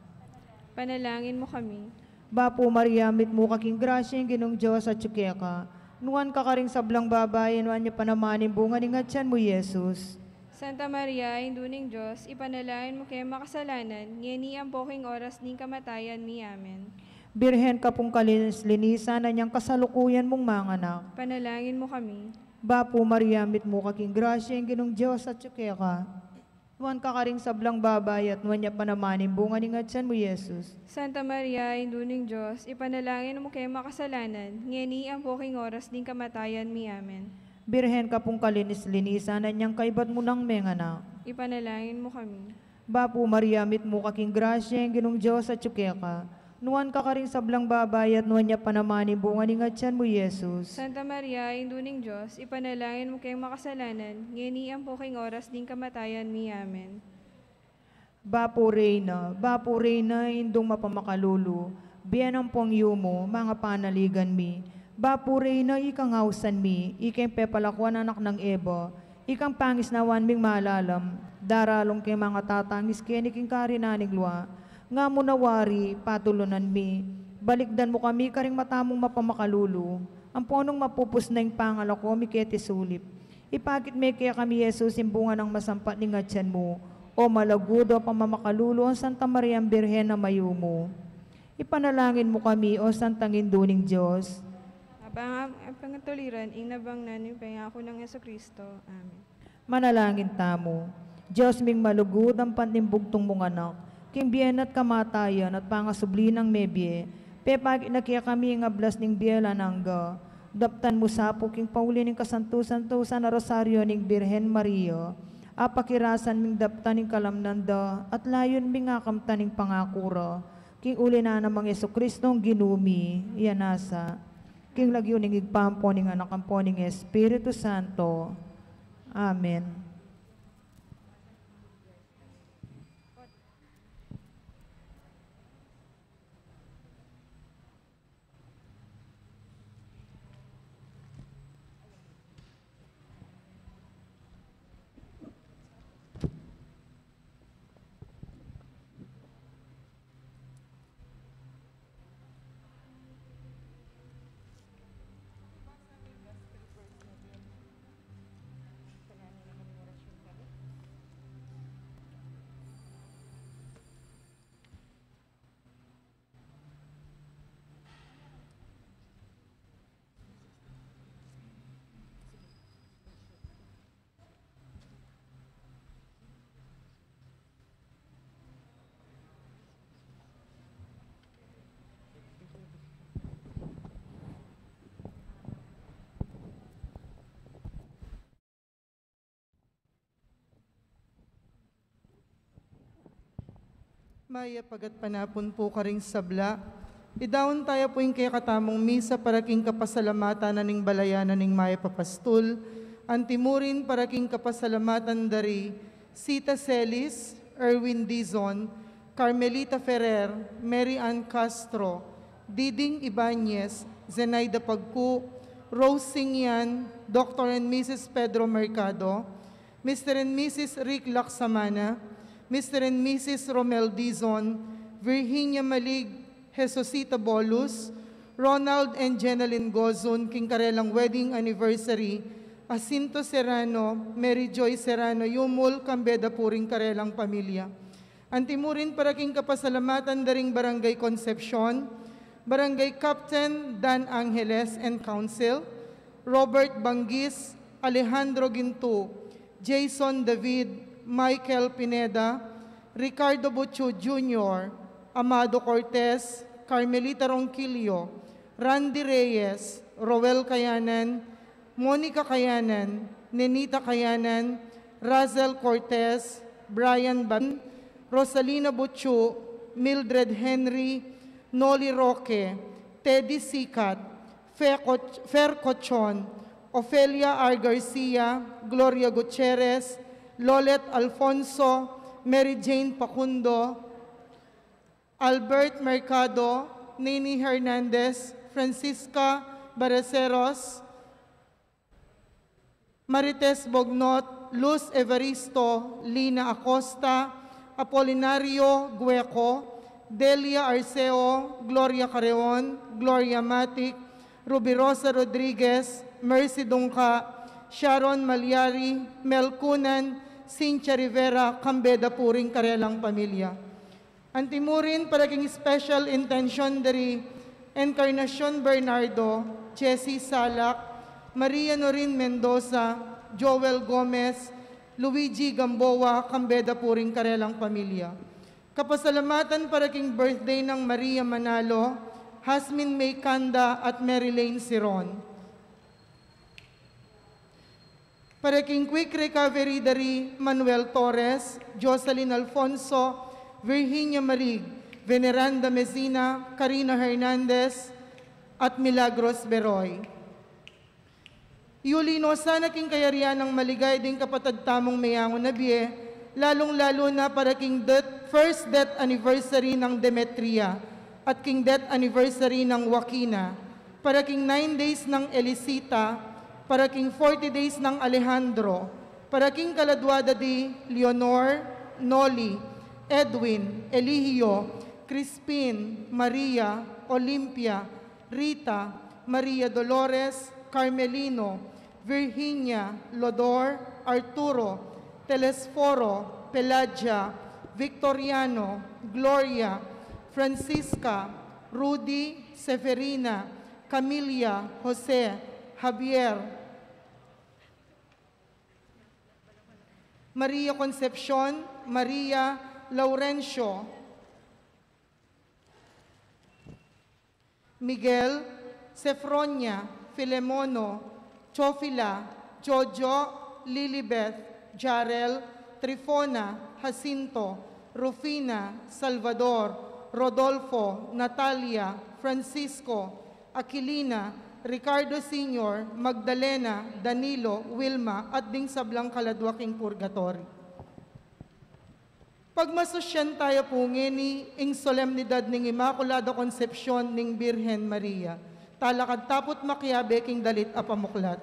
Panalangin mu kami. Bapu Maria, mitmu ka king grasya, ing Ginung Dios atyu keka. Nuan ka karing sablang babai, nuan ya pa naman ing bunga ning atian mu, Jesus. Santa Maria, Indu ning Dios, ipanalangin mu keng makasalanan, ngeni ampo king oras ning kamatayan mi. Amen. Birhen, kapung kalinis-linisan, inyang kasalukuyan mung manganak. Panalangin mu kami. Bapu Maria, mitmu ka king grasya, ing Ginung Dios atyu keka. Nuan ka karing sablang babai at nuan ya pa naman ing bunga ning atian mu, Jesus. Santa Maria, Indu ning Dios, ipanalangin mu keng makasalanan, ngeni ampo king oras ning kamatayan mi. Amen. Birhen, kapung kalinis-linisan, inyang kaibat mu nang menganak. Ipanalangin mu kami. Bapu Maria, mitmu ka king grasya, ing Ginung Dios atyu keka. Nuan ka karing sablang babai at nuan ya pa naman ing bunga ning atian mu, Jesus. Santa Maria, Indu ning Dios, ipanalangin mu keng makasalanan, ngeni ampo king oras ning kamatayan mi. Amen. Bapu Reyna, Bapu Reyna, Indung mapamakalulu, bie ampong yumu, mangapanaligan mi. Bapu Reyna, ikang ausan mi, ikeng pepalakuan anak nang Eva, ikang pangisnawan ming malalam, daralung keng mangatatangis keni king karinan ning lua. Nga mu na wari, patulunan mi, balikdan mu kami karing mata mung mapamakalulu, ampo nung mapupus na ing pangalako mi keti sulip. Ipakit me kekami, Jesus, ing bunga nang masampat ning atian mu, o malugud, o pamamakalulu, o Santa Mariang Birhen a mayumu. Ipanalangin mu kami, o Santang Indu ning Dios. Abang, abang tuliran, ing nabang na ning pengaku nang Jesucristo. Amen. Manalangin tamu. Dios ming malugud, ampat ning bugtung mung Anak, king bie na at kamatayan at pangasubli nang mebie, pepakit na kekami ing ablas ning bie alang angga. Daptan mu sa pu king pauli ning kasantu-santusan a Rosario ning Birhen Maria, apakirasan ming daptan ing kalamnan da, at layun ming akamtan ing pangaku ra, king uli na namang Jesucristong Ginu mi. Iya nasa, king lagyu ning Ibpa, ampo ning Anak, ampo ning Espiritu Santo. Amen. Mayap a gatpanapun pu karing sabla. Idaun taya pu ing kekatamung misa para king kapasalamatan na ning balayan na ning mayap a pastul. Antimurin para king kapasalamatan da ri Sita Celis, Erwin Dizon, Carmelita Ferrer, Mary Ann Castro, Diding Ibanez, Zenaida Pagcu, Rose Singyan, Doctor and Missus Pedro Mercado, Mister and Missus Rick Laksamana, Mister and Missus Romel Dizon, Virginia Malig, Jesusita Bolus, Ronald and Jenalyn Gozun, king karelang wedding anniversary, Jacinto Serrano, Mary Joy Serrano Yumul, kambe da pu ring karelang pamilya. Antimurin para king kapasalamatan da ring Barangay Concepcion, Barangay Captain Dan Angeles and Council, Robert Bangis, Alejandro Gintu, Jason David, Michael Pineda, Ricardo Buchu Junior, Amado Cortez, Carmelita Ronquillo, Randy Reyes, Roel Kayanan, Monica Kayanan, Nenita Kayanan, Razel Cortez, Brian Babin, Rosalina Buchu, Mildred Henry, Noli Roque, Teddy Sicat, Fe Co-, Fer Cochon, Ofelia R. Garcia, Gloria Gutierrez, Lolet Alfonso, Mary Jane Pacundo, Albert Mercado, Nini Hernandez, Francisca Bareceros, Marites Bognot, Luz Evaristo, Lina Acosta, Apolinario Gueco, Delia Arceo, Gloria Carreon, Gloria Matic, Rubirosa Rodriguez, Mercy Dungca, Sharon Malyari, Mel Cunan, Cynthia Rivera, kambe da pu ring karelang pamilya. Antimurin para king special intention da ri Encarnacion Bernardo, Jessie Salak, Maria Norin Mendoza, Joel Gomez, Luigi Gamboa, kambe da pu ring karelang pamilya. Kapasalamatan para king birthday nang Maria Manalo, Hasmin May Canda, at Mary Lane Siron. Para king quick recovery da ri Manuel Torres, Jocelyn Alfonso, Virginia Marig, Veneranda Mezina, Karina Hernandez, at Milagros Beroy. Yuli no sana king kayarian nang maligaya ding kapatad tamung meyangu na bie, lalung-lalu na para king death, first death anniversary nang Demetria at king death anniversary nang Joaquina, para king nine days nang Elicita, para king forty days nang Alejandro, para king kaladua da di Leonor, Noli, Edwin, Eligio, Crispin, Maria, Olympia, Rita, Maria Dolores, Carmelino, Virginia, Lodor, Arturo, Telesforo, Pelagia, Victoriano, Gloria, Francisca, Rudy, Seferina, Camilla, Jose, Javier, Maria Concepcion, Maria, Laurencio, Miguel, Sefronia, Filemono, Chofila, Jojo, Lilibeth, Jarel, Trifona, Jacinto, Rufina, Salvador, Rodolfo, Natalia, Francisco, Aquilina, Ricardo Senior, Magdalena, Danilo, Wilma, at ding sablang kaladua king purgatorio. Pagmasusyan taya pu ngeni ing solemnidad ning Inmaculada Concepcion ning Birhen Maria. Talakad ta pu't makiabe king dalit a pamuklat.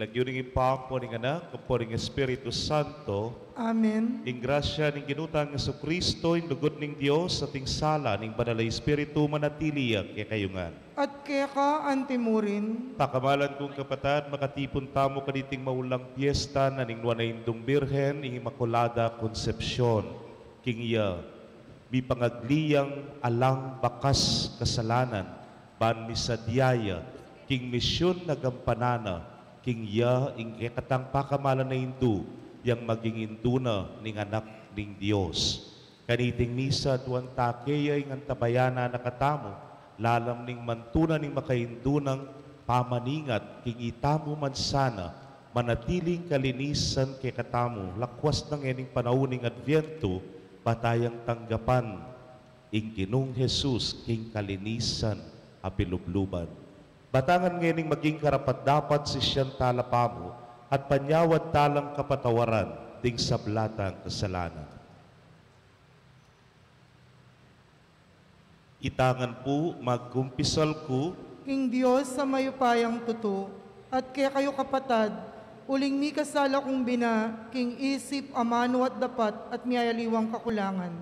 Lagyu ning Ibpa, ampo ning Anak, ampo ning Espiritu Santo. Amen. Ing grasya ning Ginu tang Jesucristo, ing lugud ning Dios, at ing sala ning Banal a Espiritu, manatili ya kekayu ngan. At keka antimurin. Pakamalan kung kapatad, makatipun tamu kaniting maulang piesta na ning Nuan a Indung Birhen, ing Inmaculada Concepcion. King iya, mipangagli yang alang bakas kasalanan, ban misadya ya king misyun a gampanan na, king iya ing kekatang pakamalan a Indu, yang maging Indu na ning Anak ning Dios. Kaniting misa, aduan ta keya ing antabayanan na katamu, lalam ning mantunan ning makaindu nang pamaningat, king itamu man sana manatiling kalinisan kekatamu, lakwas na ngening panaun ning Adviento, ba tayang tanggapan ing Ginung Jesus king kalinisan a pilubluban. Ba ta ngan ngening maging karapat-dapat sisyan tala pamu, at panyawad talang kapatawaran ding sabla tang kasalanan. Ita ngan pu, magkumpisal ku king Dios a mayupayang tutu, at kekayu kapatad, uling mikasala kung bina, king isip, amanu at dapat, at miyayaliwang kakulangan.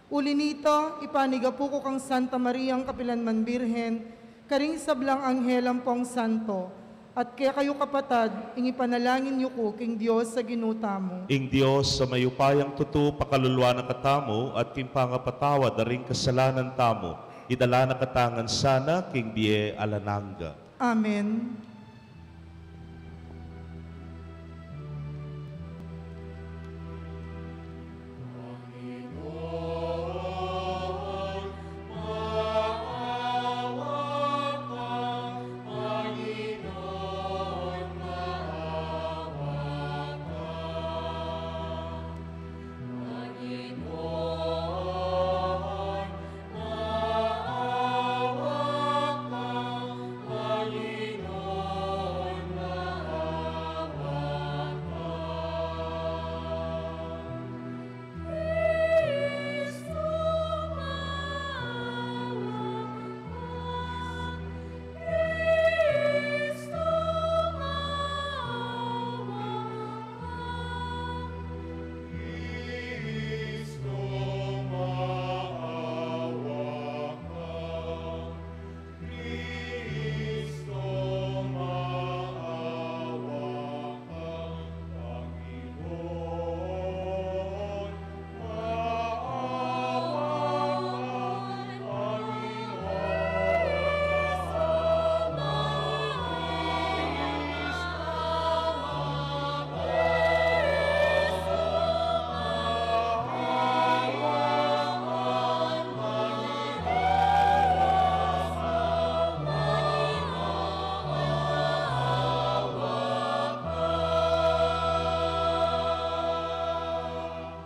Uli nita, ipanigapu ku kang Santa Mariang kapilanman Birhen, karing sablang anghel ampong santo, at kekayu kapatad, ing ipanalangin yu ku king Dios a Ginu tamu. Ing Dios a mayupayang tutu, pakaluluan na katamu, at king pangapatawad da ring kasalanan tamu, idala na kata ngan sana king bie alang angga. Amen.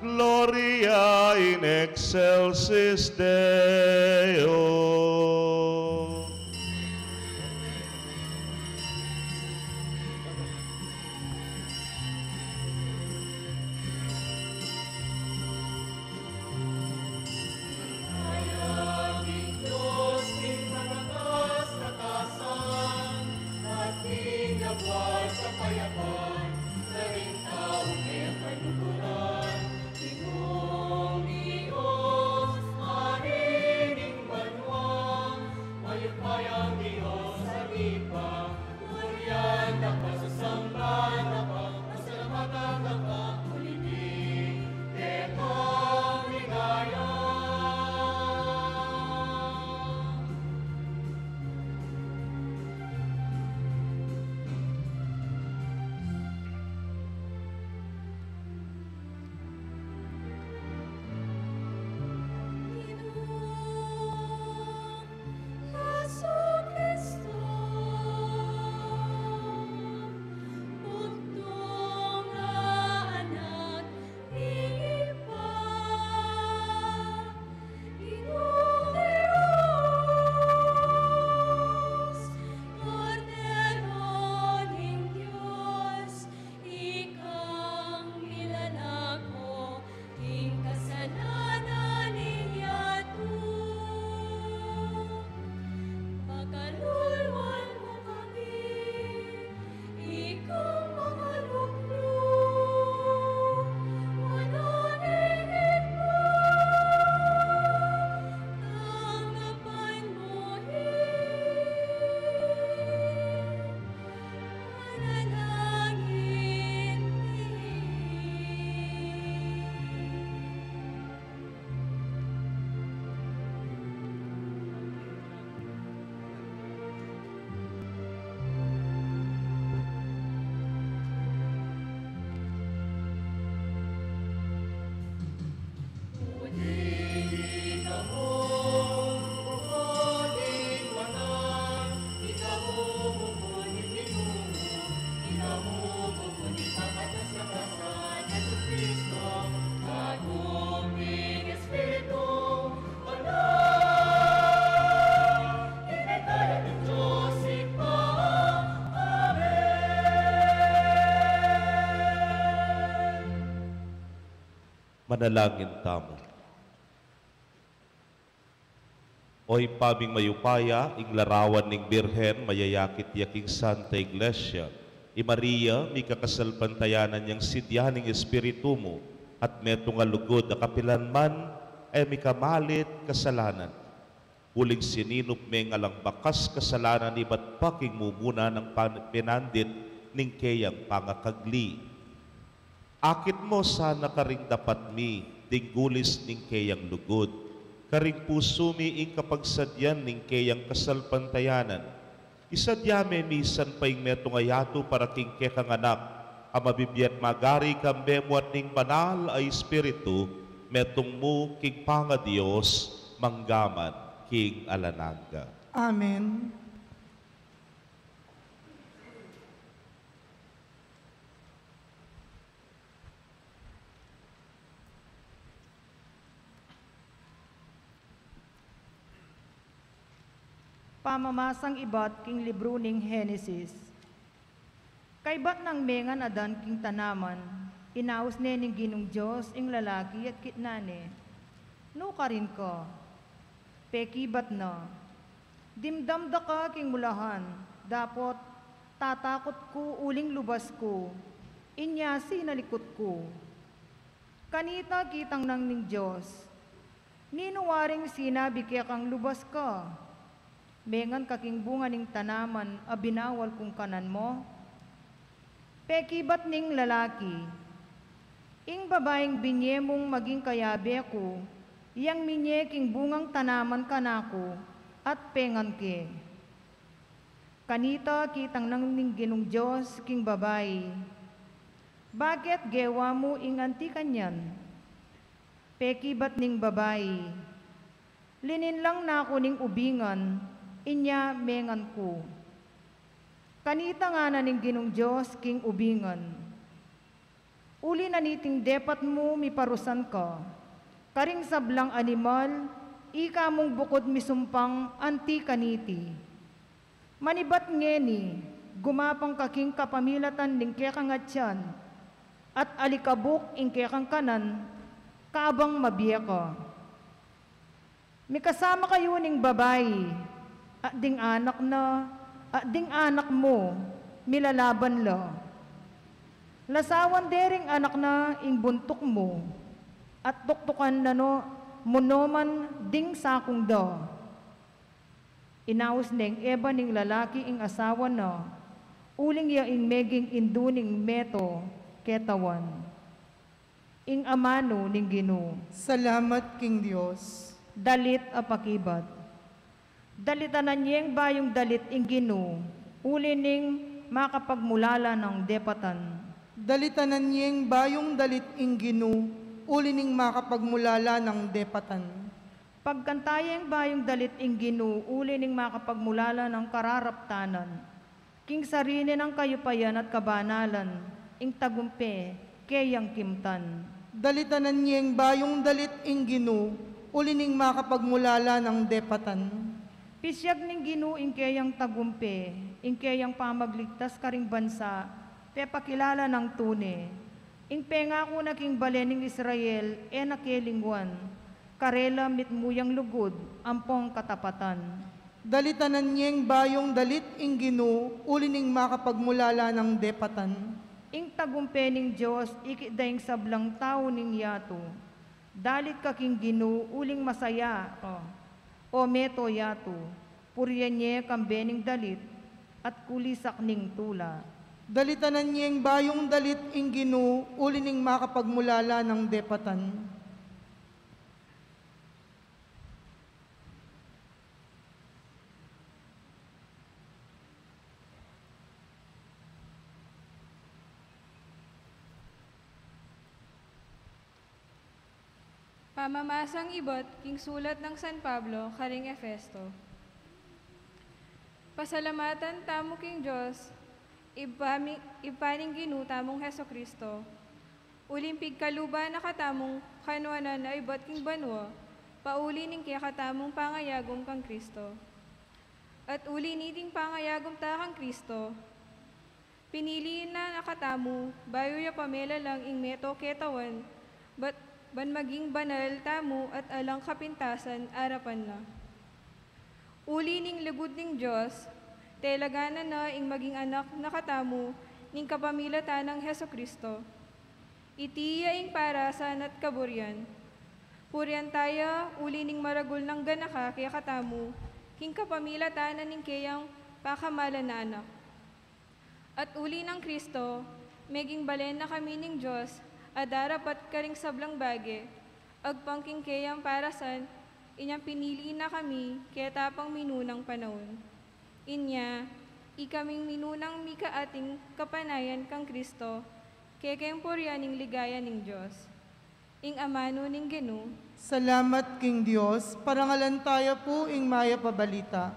Gloria in excelsis Deo. Manalangin tamu. O Ibpa ming mayupaya, ing larawan ning Birhen, mayayakit ya king Santa Iglesia. I Maria, mikakasalpantayanan yang sidya ning Espiritu mu, at metung a lugud a kapilan man e mikamalit kasalanan. Uling sininup me ing alang bakas kasalanan ibat pa king mumuna nang pan-, pinandit ning keyang pangakagli. Akit mu sana karing dapat mi, ding gulis ning keyang lugud, karing pusu mi ing kapagsadyan ning keyang kasalpantayanan. Isadya me misan pa ing metung a yatu para king kekang anak, a mabibie at magari kambe mu at ning Banal a Espiritu, metung mu king pangaDios, mangga man king alang angga. Amen. Pamamasang ibat king libru ning Henesis. Kaibat nang mengan Adan king tanaman, inaus ne ning Ginung Dios ing lalaki at kitnan ne, "Nu karin ka?" Pekibat na, "Dimdam da ka king mulahan, dapot tatakut ku uling lubas ku, inya sinalikut ku." Kanita kitang nang ning Dios, "Ninu waring sinabi kekang lubas ka? Mengan ka king bunga ning tanaman a binawal kung kanan mu?" Pekibat ning lalaki, "Ing babaing binie mung maging kayabe ku, yang minie king bungang tanaman kanaku, at pengan ke." Kanita kitang nang ning Ginung Dios king babai, "Bakit gewa mu ing anti kanyan?" Pekibat ning babai, "Lininlang na ku ning ubingan, inya mengan ku." Kanita ngana ning Ginung Dios king ubingan, "Uli na niting depat mu miparusan ka, karing sablang animal, ika mung bukud misumpang anti kaniti. Manibat ngeni, gumapang ka king kapamilatan ning kekang atian, at alikabuk ing kekang kanan, kabang mabie ka." Mikasama kayu ning babai, at ding anak na, at ding anak mu, milalaban la. Lasawan de ring anak na ing buntuk mu, at tuktukan na no, mu no man ding sakung da. Inaus neng Eva ning lalaki ing asawa na, uling ya ing meging indu ning meto ketawan. Ing amanu ning Ginu. Salamat king Dios. Dalit a pakibat. Dalitanan yeng bayung dalit ing Ginu, uli ning makapagmulala nang depatan. Dalitanan yeng bayung dalit ing Ginu, uli ning makapagmulala nang depatan. Pagkanta yeng bayung dalit ing Ginu, uli ning makapagmulala nang kararaptanan. King sarili nang kayupayan at kabanalan, ing tagumpe keyang kimtan. Dalitanan yeng bayung dalit ing Ginu, uli ning makapagmulala nang depatan. Pisyag ning Ginu ing keyang tagumpe, ing keyang pamagligtas karing bansa, pepakilala nang tune. Ing pengaku na king bale ning Israel, e na ke lingwan. Karela mitmu yang lugud ampong katapatan. Dalitanan yeng bayung dalit ing Ginu, uli ning makapagmulala nang depatan. Ing tagumpe ning Dios ikit da ing sablang tau ning yatu. Dalit ka king Ginu, uling masaya ka, o meto yatu. Purian ye kambe ning dalit, at kulisak ning tula. Dalitanan yeng bayung dalit ing Ginu, uli ning makapagmulala nang depatan. Pamamasang ibat king sulat nang San Pablo karing Efeso. Pasalamatan tamu king Dios, Ibpa mi-, Ibpa ning Ginu tamung Jesucristo, Uling pigkaluban na katamung kanuanan a ibat king banua, pauli ning kekatamung pangayagum kang Kristo. At uli niting pangayagum ta kang Kristo, pinili na na katamu, bayu ya pamela lang ing meto ketawan, bat ban maging banal tamu at alang kapintasan arapan na. Uli ning lugud ning Dios, telaganan na ing maging anak na katamu ning kapamilatan nang Jesucristo. Iti ya ing parasan at kaburian. Purian taya uli ning maragul nang ganaka kekatamu, king kapamilatan na ning keyang pakamalan na anak. At uli nang Kristo, meging balen na kami ning Dios, a darapat karing sablang bage, agpang king keyang parasan, inyang pinili na kami, keta pang minunang panaun. Inya, ikaming minunang mika ating kapanayan kang Kristo, kekeng purian ning ligaya ning Dios. Ing amanu ning Ginu. Salamat king Dios, parangalan taya pu ing mayap a balita.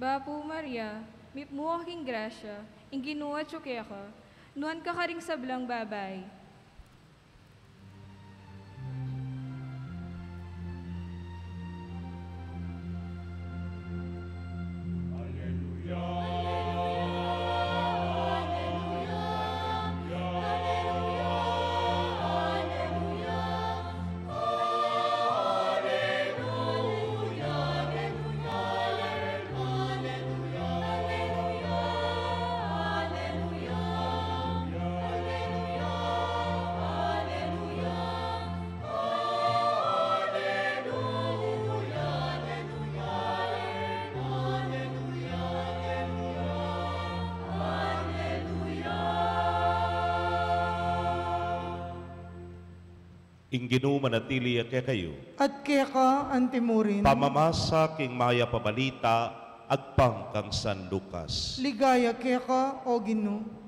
Bapu Maria, mipmu ka king grasya, ing Ginu atyu keka, nuan ka karing sablang babai. Ing Ginu manatili ya kekayu. At keka antimurin. Pamamasa king mayap a balita agpang kang San Lucas. Ligaya keka, O Ginu.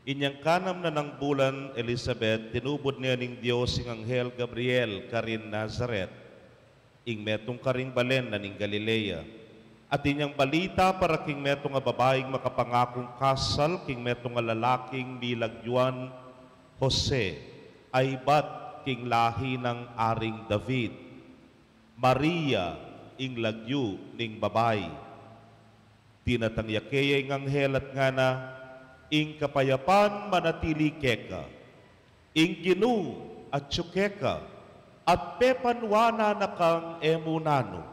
Inyang kanam na nang bulan Elizabeth, tinubud ne ning Dios ing anghel Gabriel karin Nazaret, ing metung karing balen na ning Galilea. At inyang balita para king metung a babaing makapangakung kasal king metung a lalaking milagyuan Jose, a ibat king lahi nang Aring David. Maria ing lagyu ning babai. Dinatang ya keya ing anghel at ngana, ing kapayapan manatili keka. Ing Ginu atyu keka, at pepanuanan na kang e mu nanu.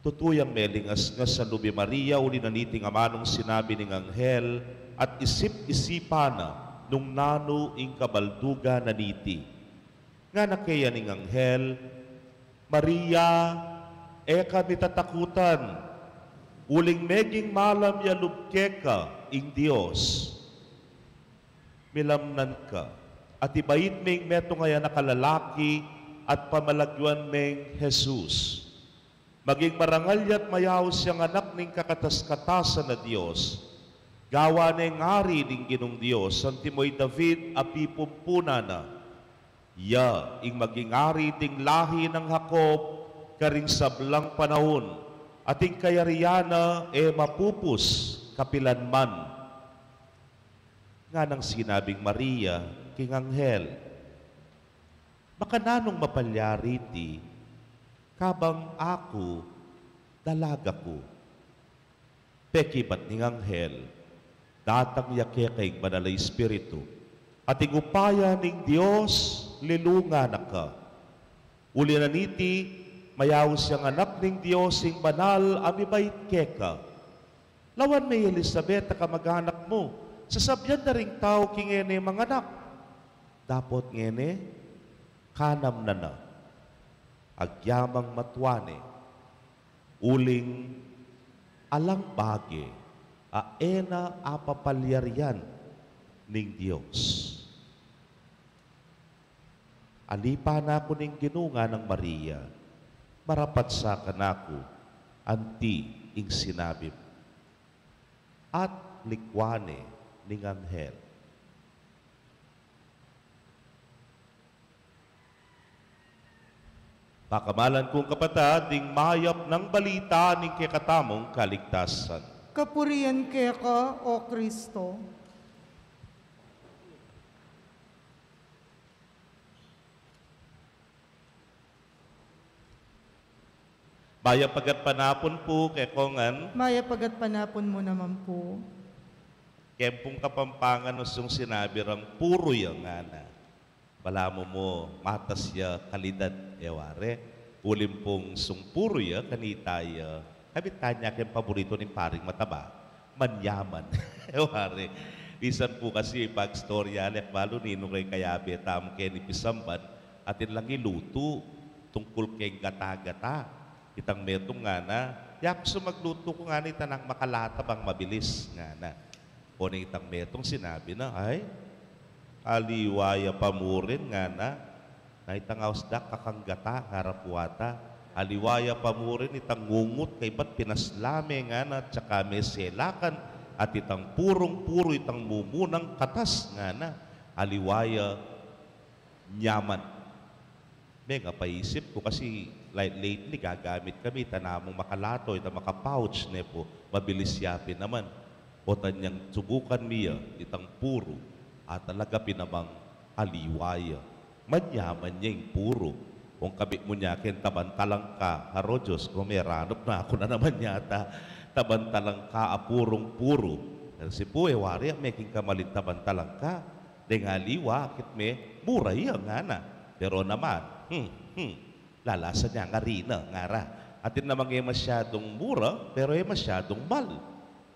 Tutu yang melingasngas a lub i Maria uli na niting amanung sinabi ning anghel, at isip-isipan na nung nanu ing kabaldugan na niti. Ngana keya ning anghel, Maria, e ka mitatakutan, uling meging malam ya lub keka ing Dios. Milamnan ka, at ibait me ing metung a anak a lalaki, at pamalagyuan meng Jesus. Maging marangal ya't mayaus yang anak ning kakatas-katasan a Dios. Gawan neng ari ning Ginung Dios, antimo i David a pipumpunan na. Ya ing maging ari ding lahi nang Jacob karing sablang panaun, at ing kayarian na e mapupus kapilanman. Nganang sinabing Maria king anghel, Makananung mapalyari iti, kabang aku dalaga ku. Pekibat ning anghel, datang ya keka ing Banal a Espiritu, at ing upaya ning Dios lilungan na ka. Uli na niti, mayaus yang Anak ning Dios ing banal a mibait keka. Lawan me i Elisabet a kamag-anak mu, sasabian da ring tau king e ne manganak. Dapot ngeni, kanam na na, agyamang matua ne, uling alang bage a e na apapalyarian ning Dios. Alipa na ku ning Ginu, nganang Maria, marapat sa kanaku anti ing sinabi mu. At likwan ne ning anghel. Pakamalan kung kapatad, ding mayap nang balita ning kekatamung kaligtasan. Kapurian keka, O Kristo. Mayap a gatpanapun pu kekongan. Mayap a gatpanapun mu naman pu. Keng pung Kapampangan, usung sinabi rang puru ya ngana. Balamu mu matas ya kalidad, e wari. Uling pung sung puru ya, kanita ya. Kabit tanya keng paboritu ning paring mataba. Manyaman. E wari. Misan pu kasi pagstorya, lek balu ninu keng kayabe tamu keni pisamban, atin lang ilutu tungkul keng gata-gata. Itang metung ngana, yaku su maglutu ku ngana, itang makalata bang mabilis ngana. Koni itang metung sinabi na, ay, aliwa ya pa mu rin ngana, na itang aus da kakanggata, ngara pu ata. Aliwa ya pa mu rin itang ngungut kaybat pinasla me ngana, at saka me selakan, at itang purung-puru itang mumunang katas ngana. Aliwa ya nyaman. Me, nga paisip ku kasi, like, lately gagamit kami itang namung makalato, itang maka-pouch ne pu, mabilis ya pin naman. Otan yang subukan mi ya, itang puru, at talaga pin namang aliwa ya. Manyaman ya ing puru. Kung kabit mu ne keng taban talangka, aro Dios ku, meranup na ku na naman yata. Taban talangka a purung-puru. Kasi pu, e wari, me king kamal ing taban talangka. Deng aliwa, akit me, mura ya ngana. Pero naman, hmm, hmm, lalasa ne ngan rin, ngara. Atin namang e masyadung mura, pero e masyadung mal.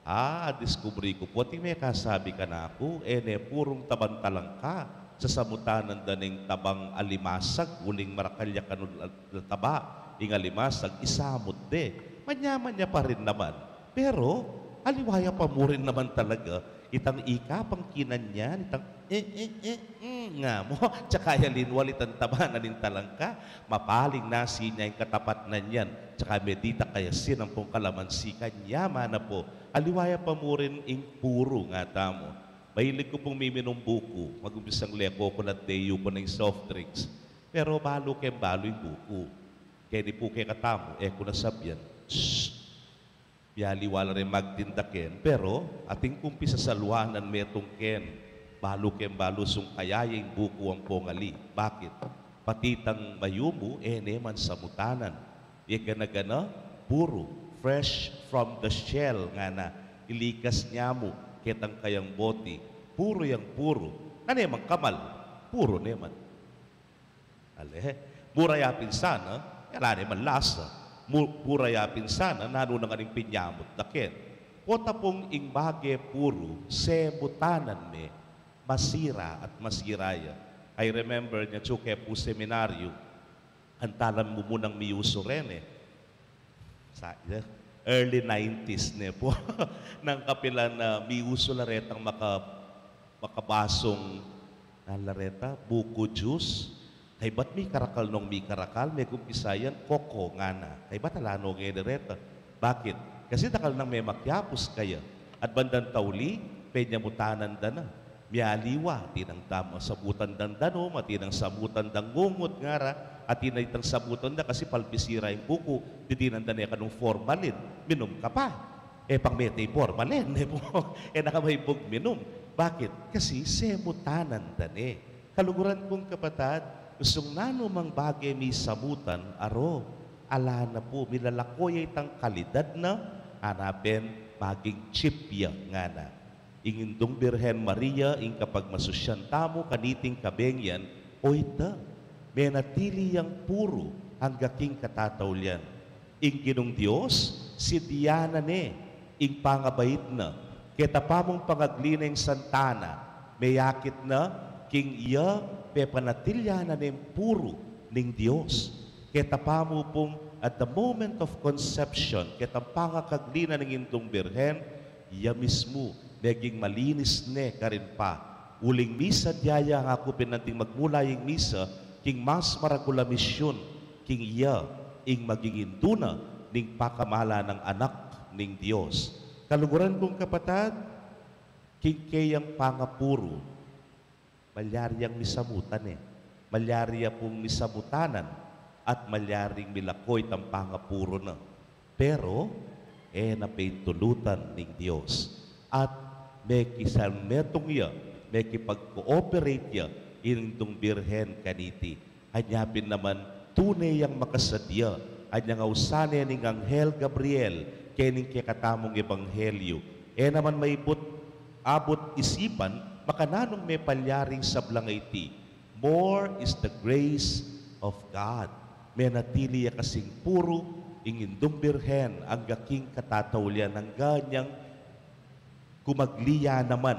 Ah, diskubri ku pu, atin mekasabi kanaku, e ne purung taban talangka, sasamutanan da neng tabang alimasag, uling marakal ya kanu la, la taba, ing alimasag, isamut de. Manyaman ya pa rin naman. Pero, aliwa ya pa mu rin naman talaga, itang ika pang kinanyan, itang, e, e, e, mm, nga mu, tsaka ya linwal itang taba na ning talangka, mapaling nasi ne ing katapatnan yan, tsaka me dita kayasin ampong kalamansi, kanyaman na pu, aliwa ya pa mu rin ing puru ngatamu. Mahilig ku pung miminum buku, mag-umpisang le coconut de yu ku neng soft drinks, pero balu keng balu ing buku. Keni pu kekatamu, e ku na sabian, shh! Mialiwa la ring magtinda ken, pero atin kung pisasaluanan metung ken, balu keng balu sung kaya ya ing buku ampong ali. Bakit? Pati itang mayumu, e ne man samutanan. Ye gana-gana, puru, fresh from the shell, ngana, ilikas ne mu ketang kayang boti, puru yang puru, na ne mang kamal, puru ne man. Ale, mura ya pin sana, ala ne man lasa. Mu-, mura ya pin sana, nanu na ngan ing pinyamut da ken. Pota pung ing bage puru, semutanan me, masira at masira ya. I remember ne, atsu ke pu seminaryu, antalan mu munang miusu reni. Sa, early nineties ne pu. Nang kapilan na miusu la retang maka-, makabasung, na la reta, buku juice. Kaybat mikarakal nung mikarakal, me kumpisa yan, koko, ngana. Kaybat ala no ngeni reta. Bakit? Kasi dakal nang me makyapus kaya. At bandang tauli, penyamutanan da na. Mialiwa, atin nang dam-, sabutan dang danum, atin nang sabutan dang ngungut, ngara, atin na itang sabutan da kasi palbisira ing buku, ditinan da ne kanung formalin, minum ka pa. E pang mete ing formalin, e pu, e na ka maibug minum. Bakit? Kasi semutanan da ne. Kaluguran kung kapatad, usung nanu mang bage misamutan, aro, Ala na pu, milalako ya itang kalidad na, ana pin maging cheap ya, ngana. Ing Indung Birhen Maria, ing kapagmasusyan tamu kaniting kabengi, o ita, menatili yang puru angga king katataulian. Ing Ginung Dios, sidya na ne ing pangabait na, keta pamung pangagli na ing Santa Ana, meyakit na king iya, pepanatilyanan neng puru ning Dios. Keta pamu pung at the moment of conception, ketang pangakagli na ning Indung Birhen, iya mismu meging malinis ne karin pa. Uling misa dyaya, ngaku pin anting magmula ing misa king mas maragul a misyun, king iya ing maging indu na ning pakamalan nang Anak ning Dios. Kaluguran kung kapatad, king keyang pangapuru, malyari yang misamutan e. Malyari ya pung misamutanan at malyaring milako itang pangapuru na. Pero e na pintulutan ning Dios. At mekisan metung ya, mekipag-cooperate ya ing Indung Birhen kaniti. Anya pin naman, tune yang makasadya, anyang ausan ne ning Anghel Gabriel kening kekatamung ebanghelyu. E naman maibut abut isipan makananung mepalyaring sablang a iti. More is the grace of God. Menatili ya kasing puru ing Indung Birhen angga king katataulian, angga nyang kumagli ya naman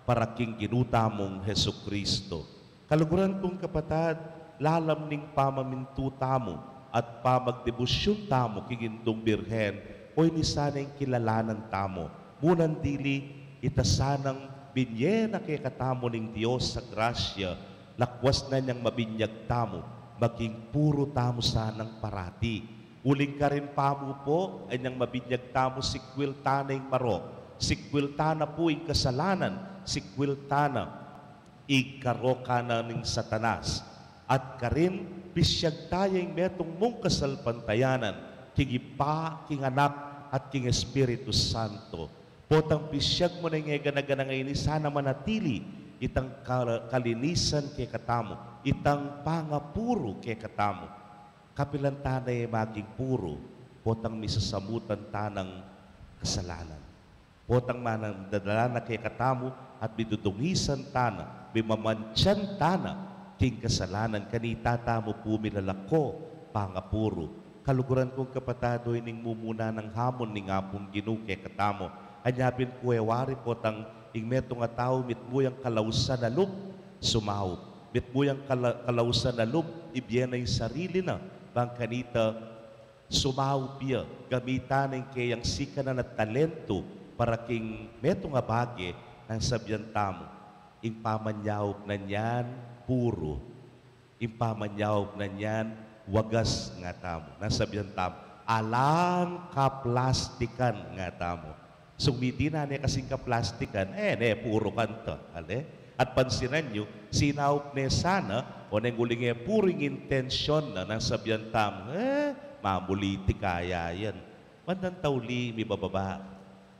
para king Ginu tamung Jesukristo. Kaluguran kung kapatad, lalam ning pamamintu tamu at pamagdebusyun tamu king Indung Birhen, o ini sana ing kilalanan tamu. Munang dili, ita sanang binye na kekatamu ning Dios a grasya, lakwas na nyang mabinyag tamu, maging puru tamu sanang parati. Uling karin pamu pu, anyang mabinyag tamu, sikwil ta na ing marok, sikwil ta na pu ing kasalanan, sikwil ta na ing karokan na ning Satanas. At karin, pisyag ta ya ing metung mung kasalpantayanan, king Ibpa, king Anak, at king Espiritu Santo. Potang pisyag mu na ing e gana-gana ngeni, sana manatili itang ka-, kalinisan kekatamu, itang pangapuru kekatamu. Kapilan ta na e maging puru, potang misasamutan ta nang kasalanan. Potang manang dadala na kekatamu at midudungisan ta na, mimamantyan ta na king kasalanan, kanita tamu pu milalako pangapuru. Kaluguran kung kapatad, o ining mumuna nang hamun ning Apung Ginu kekatamu. Anya pin pu e wari potang ing metung a tau mitmu yang kalausan a lub, sumaup. Mitmu yang kala-, kalausan a lub, ibie na ing sarili na, bang kanita sumaup ya, gamitan na ing keyang sikanan at talentu para king metung a bage. Nang sabyan tamu, ing pamanyaup na niyan puru, ing pamanyaup na niyan wagas, ngatamu. Nang sabyan tamu, alang kaplastikan, ngatamu. Sumiti na ne kasing kaplastikan, e ne puru kanita, ale? At pansinan yu, sinaup ne sana, oneng uling e puru ing intensyon na. Nang sabyan tamu, e, mamuliti kaya yan. Bandang tauli, mibababa,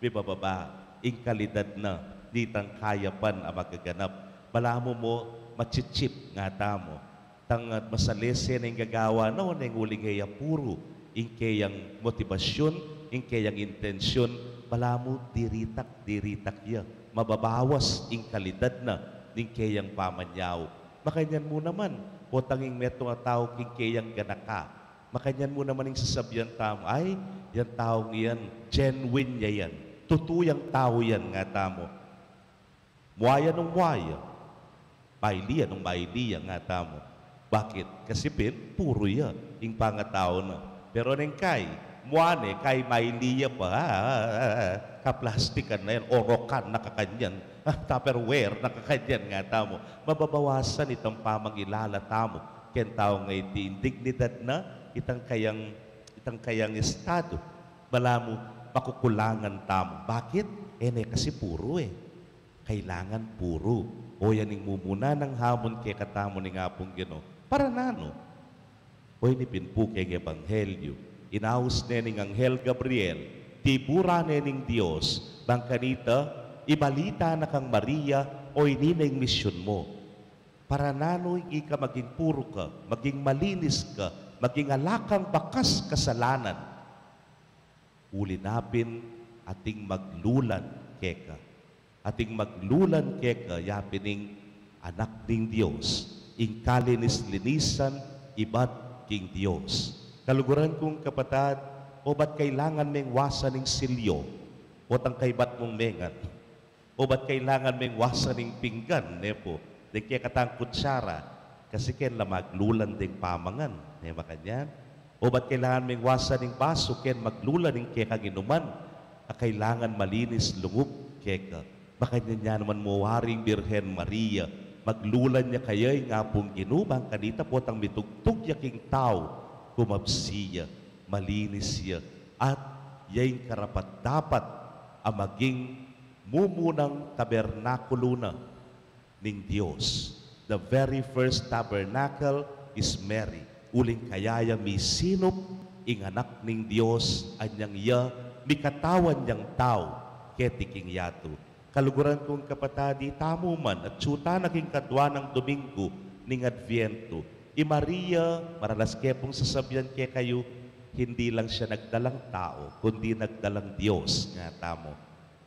mibababa ing kalidad na nitang kayapan a magaganap. Balamu mu machichip, ngatamu. Tang at masalese na ing gagawan na, oneng uling e ya puru ing keyang motibasyun, ing keyang intensyon, balamu diritak-diritak ya. Mababawas ing kalidad na ning keyang pamanyaup. Makanyan mu naman, potang ing metung a tau king keyang ganaka, makanyan mu naman ing sasabyan tamu, ay, yang taung yan, genuine ya yan. Tutu yang tau yan, ngatamu. Mua ya nung mua ya, maili ya nung maili ya, ngatamu. Bakit? Kasi pin puru ya ing pangatau na. Pero neng kai, mua ne, kai maili ya pa, a, a, a, a, kaplastikan na yan, orokan na kakanyan, a, Tupperware na kakanyan, ngatamu. Mababawasan itang pamangilala tamu keng tau ngeni, ing dignidad na, itang kayang, itang kayang estadu. Balamu makukulangan tamu. Bakit? E ne kasi puru e. Kailangan puru. O yan ing mumuna nang hamun kekatamu ning Apung Ginu. Para nanu? O ini pin pu keng ebanghelyu, inaus ne ning Anghel Gabriel, tiburan ne ning Dios, bang kanita, ibalita na kang Maria, o ini na ing misyun mu. Para nanu ing ika maging puru ka, maging malinis ka, Maging ala kang bakas kasalanan. Uli na pin ating maglulan keka. Ating maglulan keka, ya pin ing Anak ning Dios, ing kalinis-linisan ibat king Dios. Kaluguran kung kapatad, obat kailangan meng wasan ing silyo, potang kaibat mung mengan. Obat kailangan meng wasan ing pinggan, ne pu, deng kekatang kutsara, kasi ken la maglulan deng pamangan, ne, makanyan. Obat kailangan meng wasan ing basu, ken maglulan ing kekang inuman, a kailangan malinis lungub keka. Makanyan ya naman mu wari ing Birhen Maria, maglulan ya kaya ing Apung Ginu, bang kanita potang mitugtug ya king tau, kumabsi ya, malinis ya, at ya ing karapat-dapat a maging mumunang tabernakulo na ning Dios. The very first tabernacle is Mary. Uling kaya ya misinup ing Anak ning Dios, anyang ya mikatawan yang tau keti king yatu. Kaluguran kung kapatad, itamu man, atsu tana king kadua nang Domingo ning Adviento. I Maria, maralas ke pung sasabian kekayu, hindi lang siya nagdalang tau, kundi nagdalang Dios, ngatamu.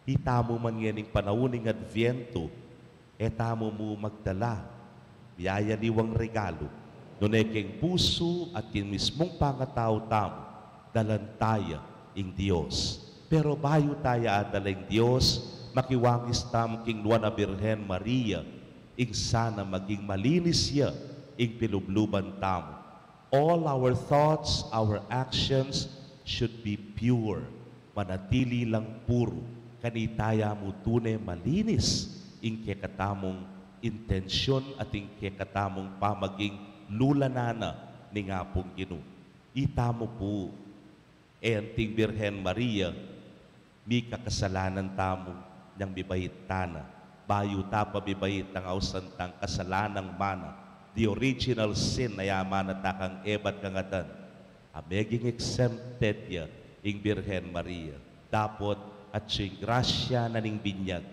Itamu man ngening panaun ning Adviento, e tamu mu magdala miyayaliwang regalu, nune king pusu at king mismung pangatau tamu, dalan taya ing Dios. Pero bayu taya adala ing Dios, makiwangis tamu king Nuan a Birhen Maria, ing sana maging malinis ya ing pilubluban tamu. All our thoughts, our actions should be pure. Manatili lang puru. Kanita ya mu tune malinis ing kekatamung intensyun at ing kekatamung pamaging lulanan na ning Apung Ginu. Itamu pu, e anting Birhen Maria, mikakasalanan tamu, nyang mibait tana. Bayu ta pa mibait ang ausan tang kasalanang mana, the original sin, a ya mana ta kang Eva at kang Adan, a meging exempted ya ing Birhen Maria. Dapot atsu ing grasya na ning binyag,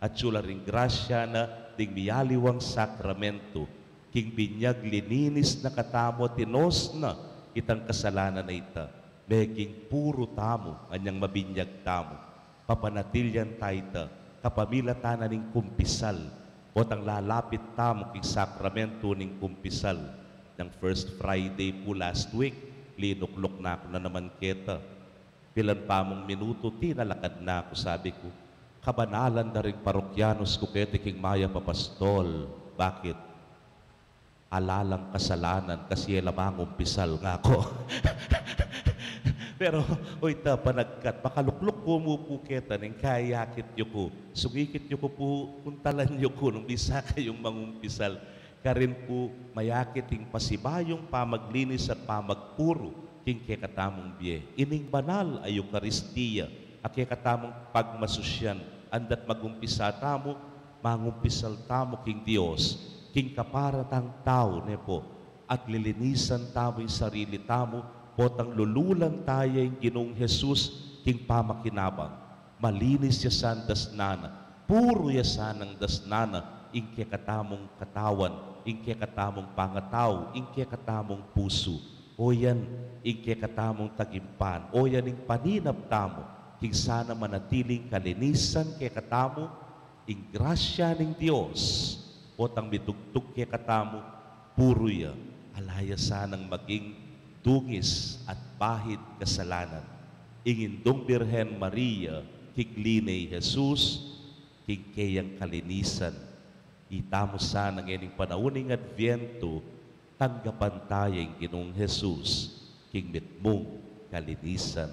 atsu la ring grasya na ding miyaliwang sakramento, king binyag lininis na katamu, tinus na itang kasalanan a ita. Meging puru tamu, anyang mabinyag tamu. Papanatilian ta ita, kapamilatan na ning kumpisal. Potang lalapit tamu king sakramento ning kumpisal. Nang First Friday pu last week, linukluk na ku na naman keta. Pilan pa mung minutu, tinalakad na ku, sabi ku, "Kabanalan da ring parokyanus ku keti king mayap a pastol." Bakit? Ala lang kasalanan kasi e la mangumpisal, ngaku. Pero, o ita, panagkat, makalukluk ku mu pu keta, neng kayakit yu ku, sungikit yu ku pu, kuntalan yu ku, nung bisa kayung mangumpisal. Karin pu, mayakit ing pasibayung pamaglinis at pamagpuru king kekatamung bie. Ining banal a Eukaristia, a kekatamung pagmasusyan, andat magumpisa tamu, mangumpisal tamu king Dios, king kapara tang tau, ne pu, at lilinisan tamu ing sarili tamu, potang lululan taya ing Ginung Jesus king pamakinabang. Malinis ya sana dasnan na, puru ya sanang dasnan na, ing kekatamung katawan, ing kekatamung pangatau, ing kekatamung pusu. O yan ing kekatamung tagimpan, o yan ing paninap tamu, king sana manatiling kalinisan kekatamu, ing grasya ning Dios, potang mitugtug kekatamu, puru ya, ala ya sanang maging dungis at bahid kasalanan. Ing Indung Birhen Maria, king line i Jesus, king keyang kalinisan. Itamu sana ngening panaun ning Adviento, tanggapan taya ing Ginung Jesus, king mitmung kalinisan.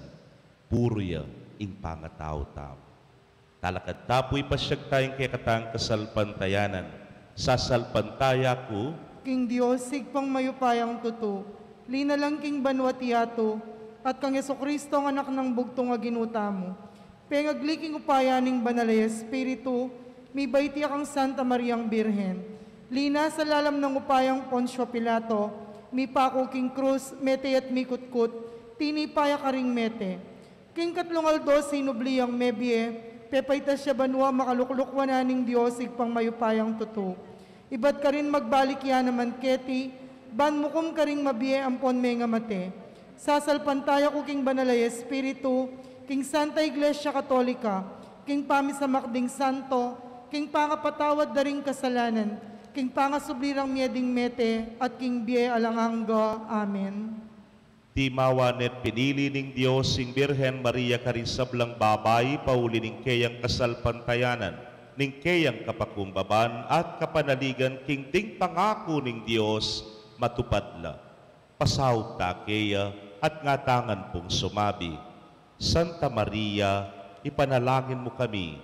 Puru ya ing pangatau tamu. Talakad ta pu, ipasyag taya ing kekatang kasalpantayanan. Sasalpantaya ku king Dios, Ibpang mayupayang tutu, linalang king banua at yatu, at kang Jesucristo, ang Anak nang bugtung a Ginu tamu. Pengagli king upaya ning Banal a Espiritu, mibait ya kang Santa Mariang Birhen. Linas sa lalam ning upayang Poncio Pilato, mipaku king krus, mete ya't mikutkut, tinipa ya karing mete. King katlung aldo sinubli yang mebie, pepaitas ya banua, makalukluk wanan ning Dios Ibpang mayupayang tutu. Ibat karin magbalik ya naman keti, ban mukum karing mabie ampon mengamate. Sasalpantaya ku king Banal a Espiritu, king Santa Iglesia Katolika, king pamisamak ding santo, king pangapatawad da ring kasalanan, king pangasubli rang mie ding mete, at king bie alang angga. Amen. Timawa ne't pinili ning Dios ing Birhen Maria karing sablang babai, pauli ning keyang kasalpantayanan, ning keyang kapakumbaban at kapanaligan king ding pangaku ning Dios matupad la. Pasaup ta keya at ngatangan pung sumabi, Santa Maria, ipanalangin mu kami,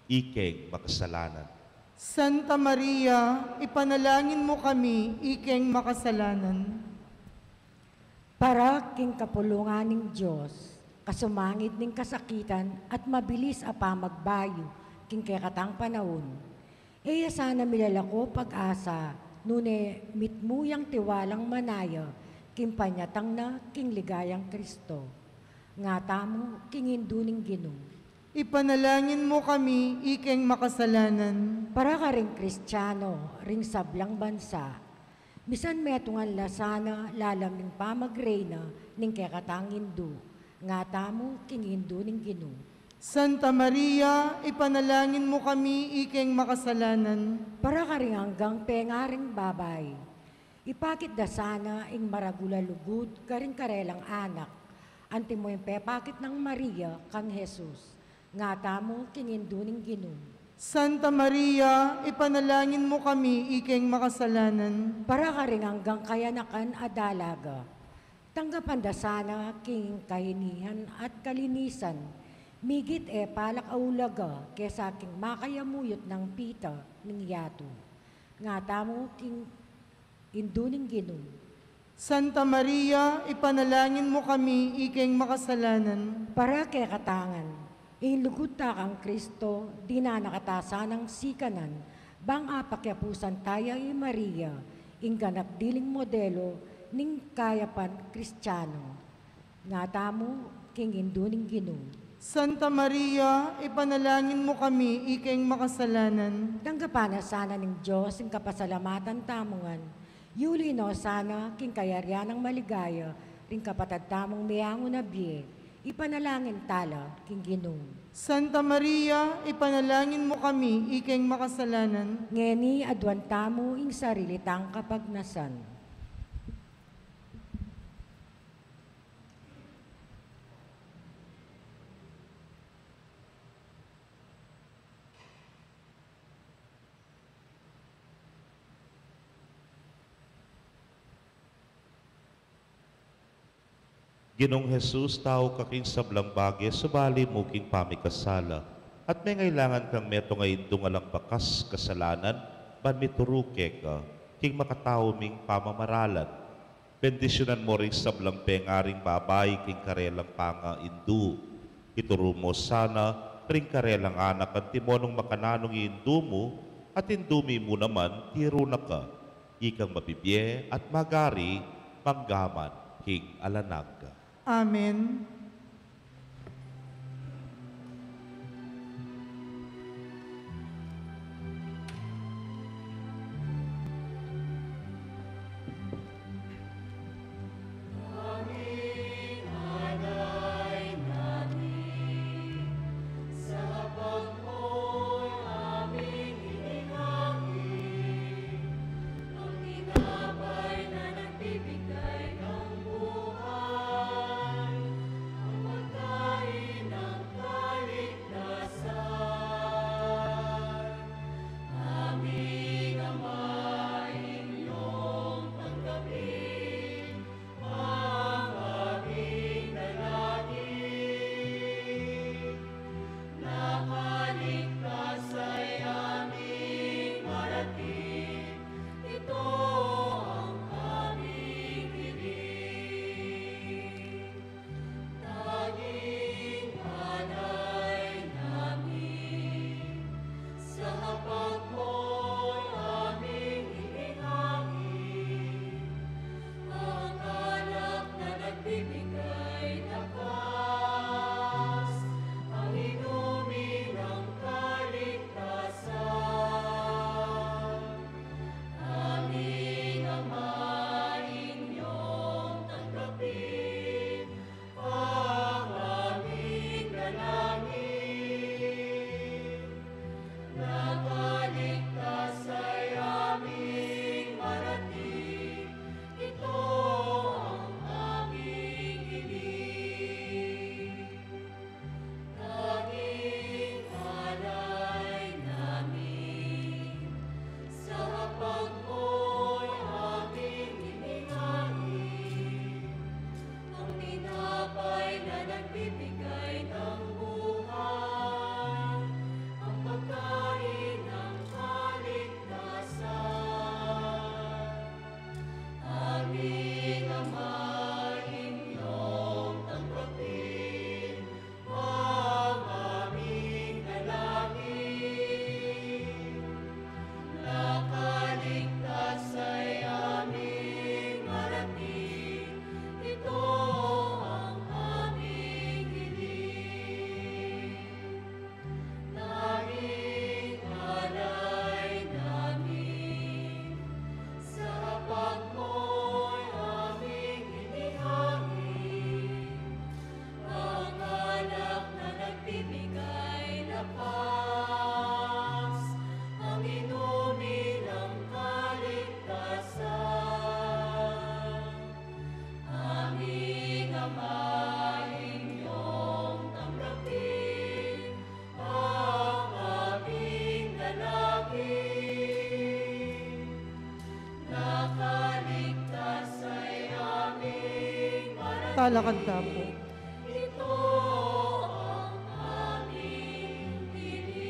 ikeng makasalanan. Santa Maria, ipanalangin mu kami, ikeng makasalanan. Para king kapulungan ning Dios, kasumangid ning kasakitan at mabilis a pamagbayu king kekatang panaun. E ya sana milalako pag-asa, nune mitmu yang tiwalang manaya king panyatang na king ligayang Kristo. Ngatamu king Indu ning Ginu. Ipanalangin mu kami, ikeng makasalanan. Para karing Kristiano ring sablang bansa, misan metungan la sana lalam ning pamagreyna ning kekatang Indu, ngatamu king Indu ning Ginu. Santa Maria, ipanalangin mu kami, ikeng makasalanan. Para karing anggang pengaring babai, ipakit da sana ing maragul a lugud karing karelang anak, antimo ing pepakit nang Maria kang Jesus, ngatamu king Indu ning Ginu. Santa Maria, ipanalangin mu kami, ikeng makasalanan. Para karing anggang kayanakan a dalaga, tanggapan da sana king kahinihan at kalinisan, migit e palak a ulaga kesa king makayamuyut nang pita ning yatu, ngatamu king Indu ning Ginu. Santa Maria, ipanalangin mu kami, ikeng makasalanan. Para kekatang ngan, ing lugud ta kang Kristo, dinan na kata sanang sikanan, bang apakiapusan taya i Maria, ing ganap diling modelo ning kayapan Kristiano. Ngatamu king Indu ning Ginu. Santa Maria, ipanalangin mu kami, ikeng makasalanan. Tanggapan na sana ning Dios ing kapasalamatan tamu ngan, yuli no sana king kayarian nang maligaya ring kapatad tamung meangu na bie, ipanalangin tala king Ginu. Santa Maria, ipanalangin mu kami, ikeng makasalanan. Ngeni aduan tamu ing sarili tang kapagnasan. Ginung Jesus, tau ka king sablang bage, subali mu king pamikasala, at mengailangan kang metung a indung alang bakas kasalanan, ban mituru keka king makatau ming pamamaralan. Bendisyunan mu ring sablang pengaring babai king karelang pangaindu. Ituru mu sana ring karelang anak antimo nung makananu ing indu mu, at indu mi mu naman tiru na ka, ikang mabibie at magari manggaman king alang angga. Amen. Bigay ng buhay, ang pagkain ng kaligtasan. Aming Ama, inyong tanggapin ang aming dalangin. Nakaligtas ay aming marating, ito ang aming hiling. Tanging alay namin sa hapag mo'y aming inihangin, ang alak na nagbibigay lakas, ang inumin ng kaligtasan. Aming Ama, inyong tanggapin ang aming dalangin. Nakaligtas ay aming marating. Talakad ta pu. Ito ang aming hiling.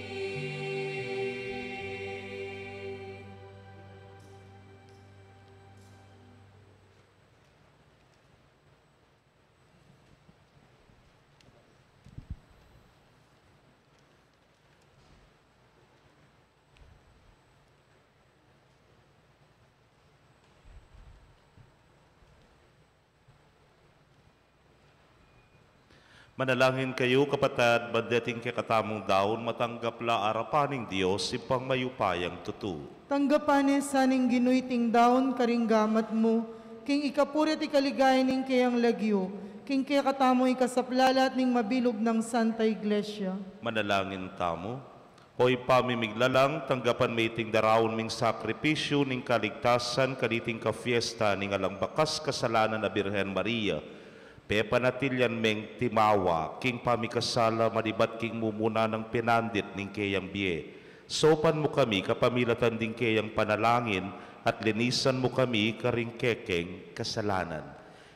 Manalangin kayu, kapatad, ban deting kekatamung daun, matanggap la arapan ning Dios, Ibpang mayupayang tutu. Tanggapan ne sa ning Ginu iting daun karing gamat mu, king ikapuri at ikaligaya ning keyang lagyu, king kekatamung ikasaplalat ning mabilug nang Santa Iglesia. Manalangin tamu. O Ibpa ming miglalang, tanggapan me iting daraun ming sakripisyu ning kaligtasan kaniting kafiesta ning alang bakas kasalanan a Birhen Maria. Pepanatilian meng timawa king pamikasala manibat king mumuna nang pinandit ning keyang bie. Saupan mu kami kapamilatan ding keyang panalangin at linisan mu kami karing kekeng kasalanan.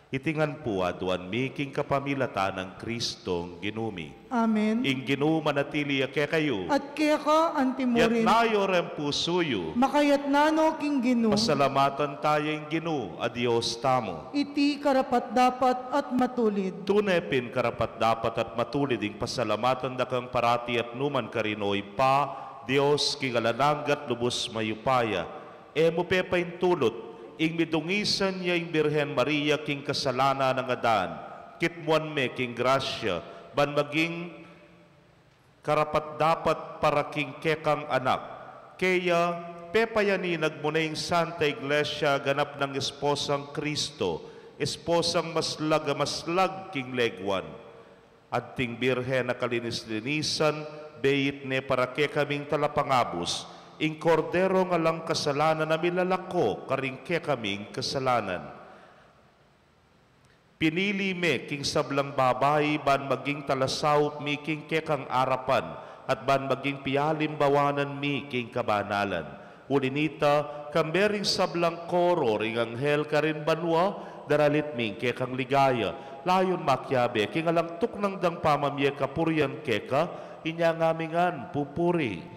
Iti ngan pu aduan mi king kapamilatan nang Kristong Ginu mi. Amen. Ing Ginu manatili ya kekayu. At keka antimurin. Yatna yu reng pusu yu. Makayatna no king Ginu. Pasalamatan taya ing Ginu a Dios tamu. Iti karapat-dapat at matulid. Tune pin karapat-dapat at matulid ing pasalamatan da kang parati at numan karin, o Ibpa, Dios king alang angga at lubus mayupaya. E mu pepaintulut ing midungisan ya ing Birhen Maria king kasalanan nang adan, kitmuan me king grasya ban maging karapat-dapat para king kekang anak. Kaya, pepayaninag mu ne ing Santa Iglesia ganap nang esposang Kristo, esposang maslag a maslag king leguan. Anting Birhen a kalinis-linisan, beit ne para kekaming talapangabus, ing Korderong alang kasalanan a milalako karing kekaming kasalanan. Pinili me king sablang babai ban maging talasaup mi king kekang arapan, at ban maging pialimbawanan mi king kabanalan. Uli nita, kambe ring sablang koro ring anghel karin banua, daralit mi ing kekang ligaya. Layun makiabe king alang tuknang dang pamamie kapurian keka, inya ngan mi ngan pupuri.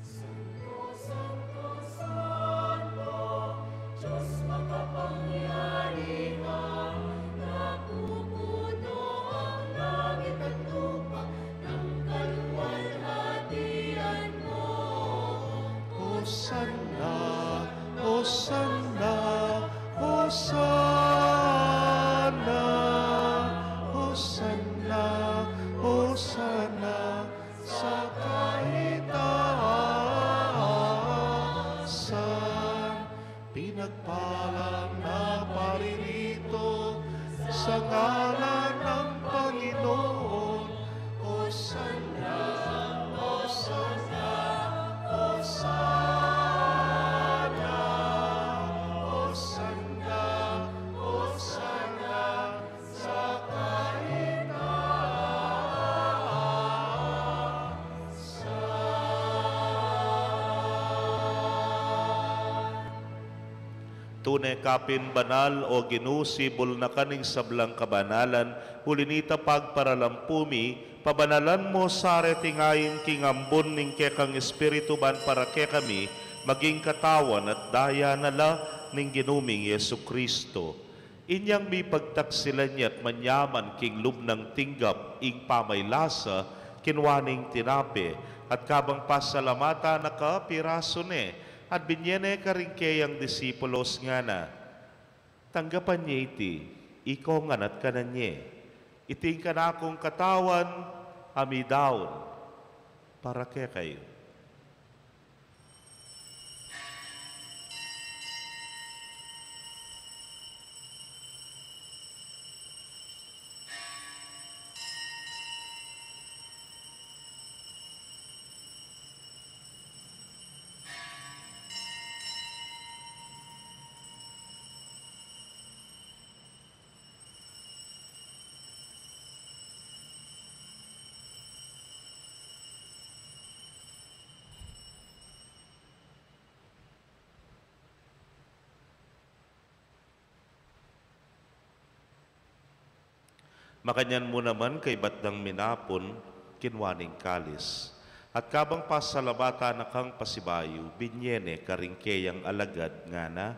Santo, santo, santo, Dios makapangyarihan, napupuno ang langit at lupa ng kaluwalhatian mo. Hosanna, Hosanna, Hosanna, Hosanna, Hosanna sa kaitaasan. Pinagpalang na paririto sa ngalan ng Panginoon. Hosanna, Hosanna, Hosanna, Hosanna, Hosanna. Tune ka pin banal, o Ginu, sibul na ka ning sablang kabanalan, uli nita pagparalampu mi, pabanalan mu sa reting ain king ambun ning kekang Espiritu ban para kekami, maging katawan at daya na la ning Ginu ming Jesucristo. Inyang mipagtaksilan ya at manyaman king lub nang tinggap ing pamaylasa, kinua ne ing tinape, at kabang pasalamatan na ka, pirasu ne, at binye ne karing keyang disipulos ngana, "Tanggapan ye iti, ikongan at kanan ye. Iti ing kanakung katawan, a midaun para kekayu." Makanyan mu naman, kaybat dang minapun, kinua ne ing kalis. At kabang pasalamatan na kang pasibayu, binye ne karing keyang alagad ngana,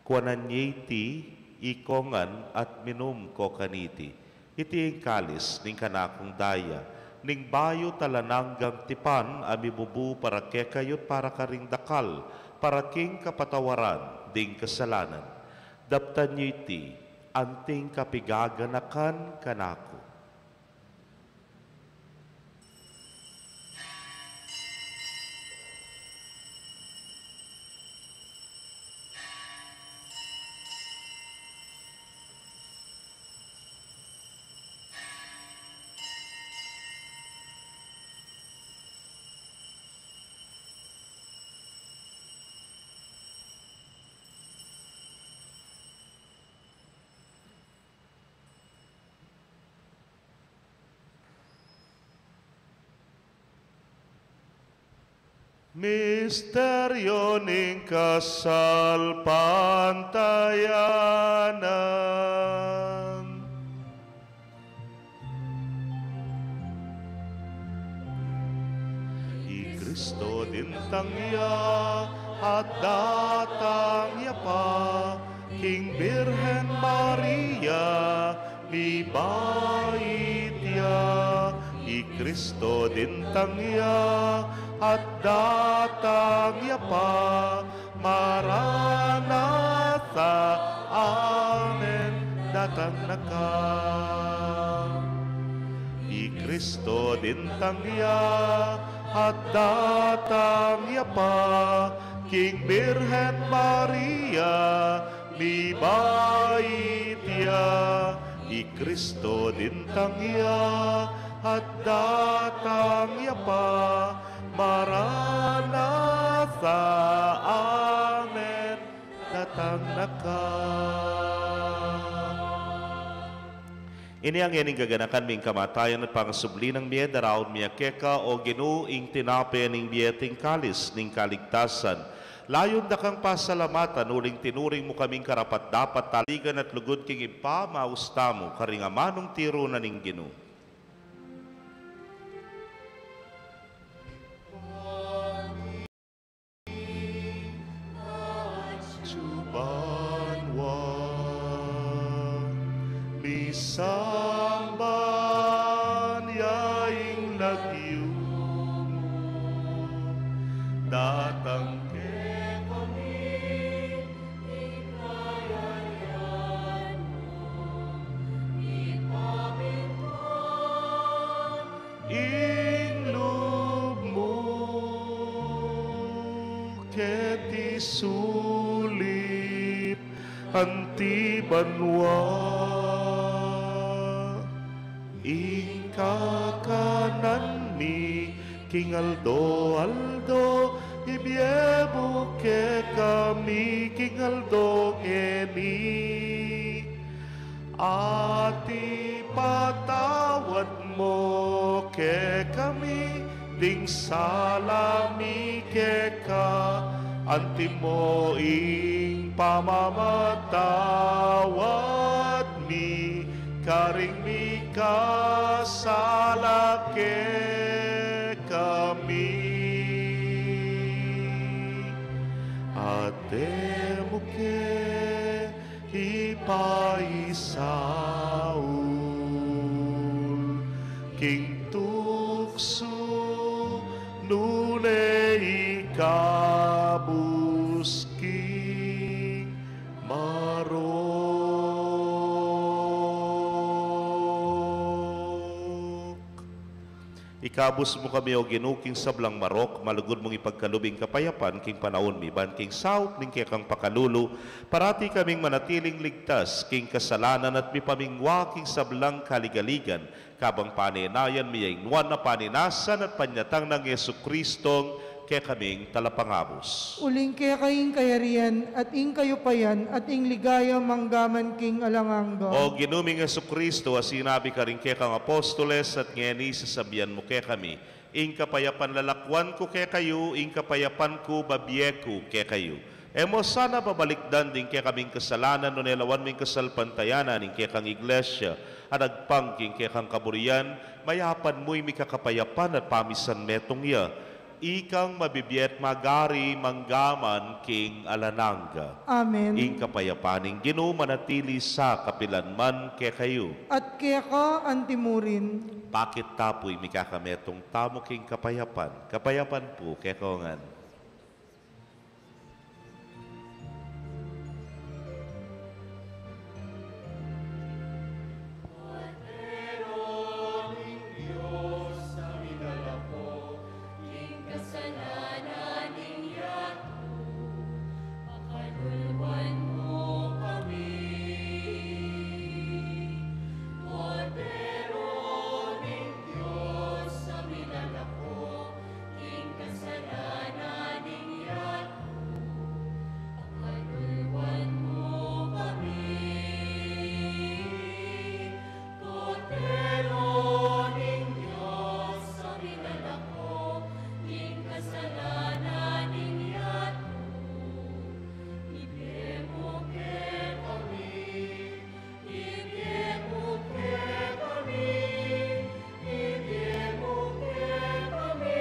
"Kuanan ye iti, ikongan at minum ko kaniti. Iti ing kalis ning kanakung daya, ning bayu't alang anggang tipan, a mibubu para kekayu't para karing dakal, para king kapatawaran ding kasalanan. Daptan ye iti, anting kapigaganakan kanaku." Misteryu ning kasalpantayanan. I Kristo dintang ya at datang ya pa king Birhen Maria, mibait ya. I Kristo dintang ya at datang ya pa, Maranatha, amen, datang na ka. I Kristo dintang ya at datang ya pa king Birhen Maria, mibait ya. I Kristo dintang ya at datang ya pa, Maranatha, amen, datang na ka. Ini ing gaganakan ming kamatayan at pangasubli nang mie, daraun mi keka, o Ginu, ing tinape ning bie at ing kalis ning kaligtasan. Layun da kang pasalamatan uling tinuring mu kaming karapat-dapat taligan at lugud king Ibpa, maus tamu karing amanung tiru na ning Ginu. Banua, misamban ya ing lagyu mu, datang kekami ing kayarian mu, mipamintuan ing lub mu keti sulip anti banua. Ing kakanan mi king aldo-aldo, ibie mu kekami king aldo ngeni. At ipatawad mu kekami ding sala mi keka, Antimo ing pamamatawad mi karing mikasala kekami, at e mu ke ipaisaul king tuksu, nune ikabus king marok. Ikabus mu kami, O Ginu, king sablang marok, malugud mung ipagkalub ing kapayapan king panaun mi, ban king saup ning kekang pakalulu, parati kaming manatiling ligtas king kasalanan at mipamingwa king sablang kaligaligan, kabang panenayan mi ya ing nuan a panenasan at panyatang nang Jesucristong kekaming Talapangabus. Uling keka ing kayarian, at ing kayupayan, at ing ligaya manggaman king alang angga. O Ginu ming Jesucristo, a sinabi karing kekang apostoles, at ngeni sasabian mu kekami, ing kapayapan lalakwan ku kekayu, ing kapayapan ku bibie ku kekayu. E mu sana babalikdan ding kekaming kasalanan, nune lawan mu ing kasalpantayanan ning kekang Iglesia a nagpang king kekang kaburian, mayapan mu ing mikakapayapan at pamisan metung ya. Ikang mabibie at magari manggaman king alang angga. Amen. Ing kapayapan ning Ginu manatili sa kapilan man kekayu. At keka antimurin. Pakit ta pu ing mikakametung tamu king kapayapan. Kapayapan pu kekayu ngan. Kordero ning Dios, a milalako king kasalanan ning yatu, pakaluluan mu kami. Kordero ning Dios, a milalako king kasalanan ning yatu, pakaluluan mu kami. Kordero ning Dios, a milalako king kasalanan ning yatu, ibie mu kekami, ibie mu kekami, ibie mu kekami.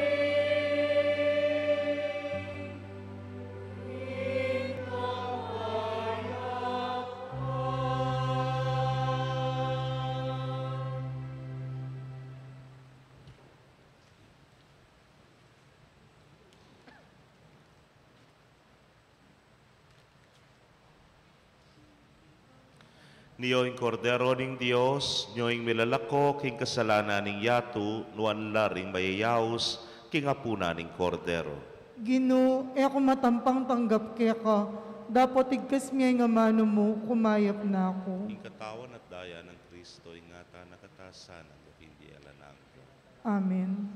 Nio ing Kordero ning Dios, nio ing milalako king kasalanan ning yatu, nuan la ring mayayaus king apunan ning Kordero. Ginu, e ku matampang tanggap keka, dapot igkas mu ing amanu mu, kumayap na ku. Ing katawan at daya nang Kristo, ingatan na katamu sana, king bie alang angga. Amen.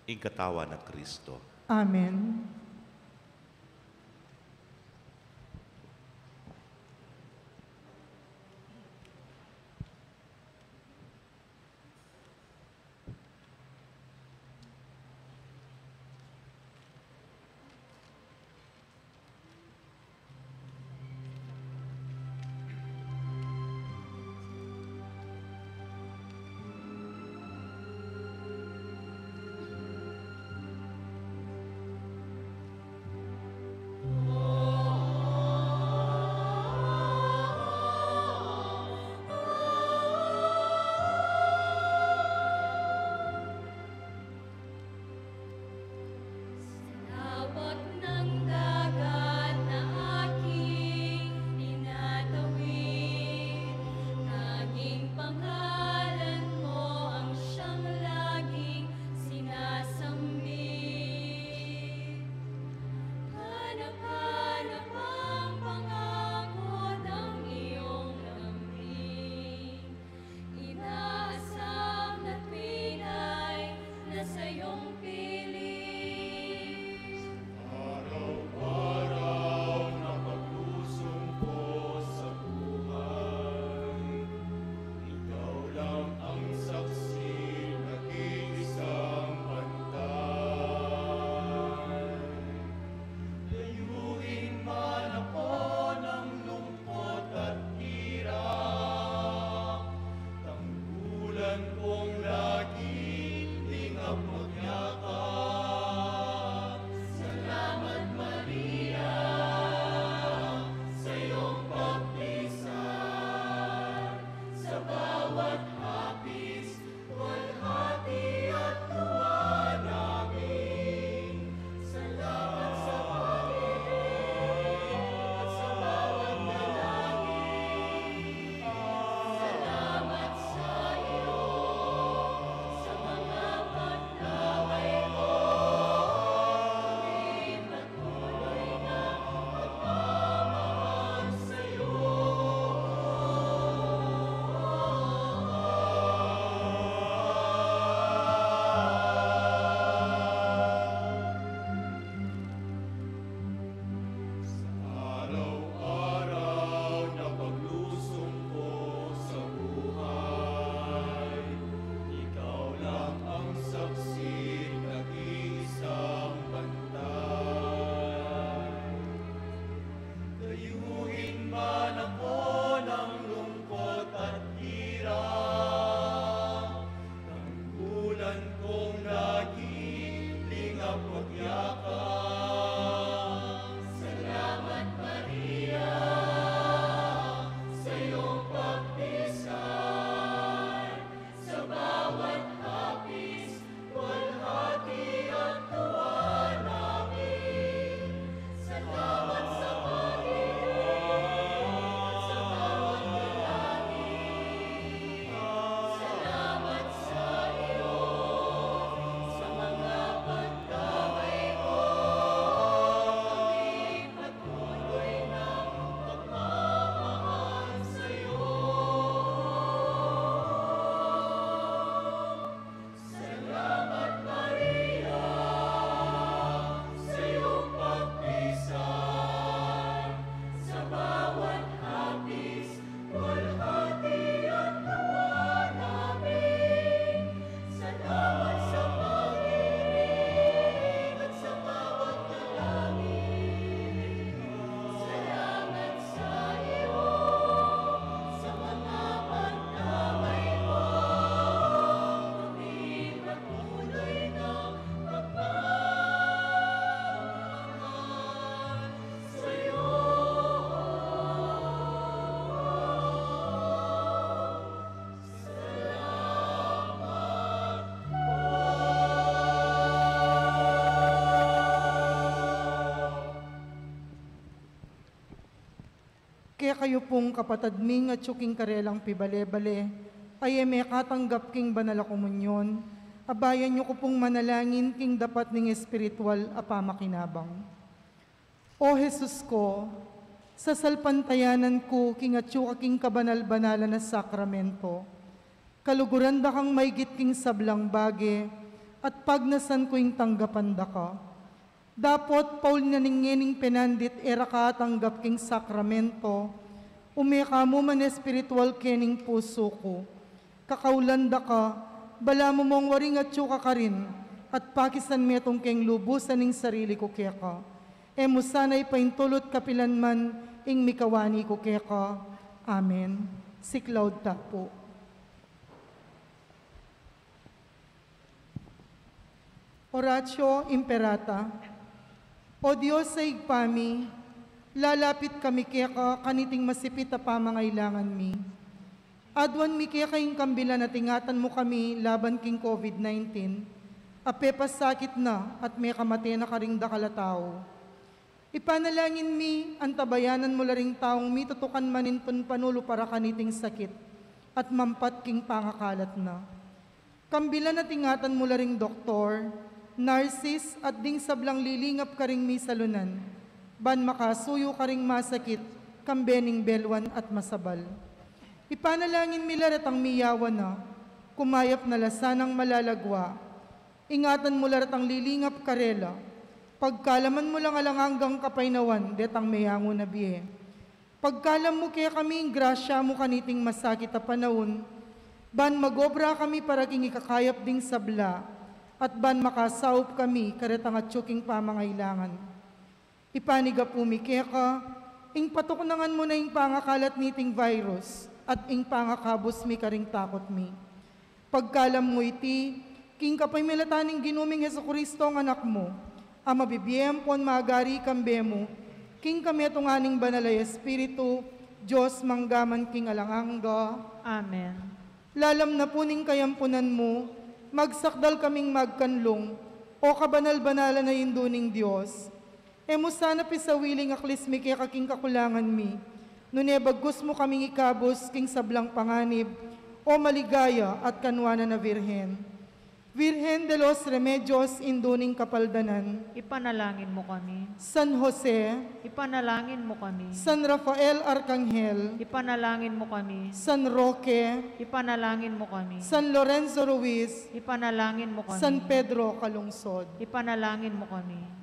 Ing katawan nang Kristo. Amen. Kekayu pung kapatad ming atyu king karelang pibale-bale a e mekatanggap king banal a komunyon, abayan yu ku pung manalangin king dapat ning espiritual a pamakinabang. O Jesus ku, sasalpantayanan ku king atyu ka king kabanal-banalan a sakramento. Kaluguran da kang maigit king sablang bage, at pagnasan ku ing tanggapan da ka. Dapot pauli na ning ngening penandit e ra ka atanggap king sakramento, ume ka mu man espiritual kening pusu ku. Kakaulan da ka, balamu mong waring atyu ka karin, at pakisan metung keng lubusan ing sarili ku keka. E mu sana ipaintulut kapilan man ing mikawani ku keka. Amen. Siklaud ta pu. Oratio Imperata. O Dios a Ibpa mi, lalapit kami keka kaniting masipit a pamangailangan mi. Aduan mi keka ing kambilan at ingatan mu kami laban king COVID nineteen, a pepasakit na at mekamate na karing dakal a tau. Ipanalangin mi, antabayanan mu la ring taung mitutukan manintun panulu para kaniting sakit, at mampat king pangakalat na. Kambilan at ingatan mu la ring doktor, narsis, at ding sablang lilingap karing misalunan, ban makasuyu karing masakit, kambe ning belwan at masabal. Ipanalangin mi la retang miyawa na, kumayap na la sanang malalagwa. Ingatan mu la retang lilingap karela. Pagkalaman mu lang alang anggang kapaynawan detang meyangu na bie. Pagkalam mu kekami ing grasya mu kaniting masakit a panaun, ban magobra kami para king ikakayap ding sabla, at ban makasaup kami karetang atyu king pamangailangan. Ipanigapu mi keka ing patuknangan mu na ing pangakalat niting virus at ing pangakabus mi karing takut mi. Pagkalam mu iti king kapamilatan ning Ginu ming Jesucristo a Anak mu, a mabibie ampon magari kambe mu, king kametungan ning Banal a Espiritu, Dios mangga man king alang angga. Amen. Lalam na pu ning kayampunan mu, magsakdal kaming magkanlung, o kabanal-banalan a Indu ning Dios. E mu sana pisawiling aklis mi keka king kakulangan mi, nune bagkus mu kaming ikabus king sablang panganib, o maligaya at kanwanan a Virgen. Virgen de los Remedios, Indu ning Kapaldanan. Ipanalangin mu kami. San Jose. Ipanalangin mu kami. San Rafael Arkanghel. Ipanalangin mu kami. San Roque. Ipanalangin mu kami. San Lorenzo Ruiz. Ipanalangin mu kami. San Pedro Calungsod. Ipanalangin mu kami.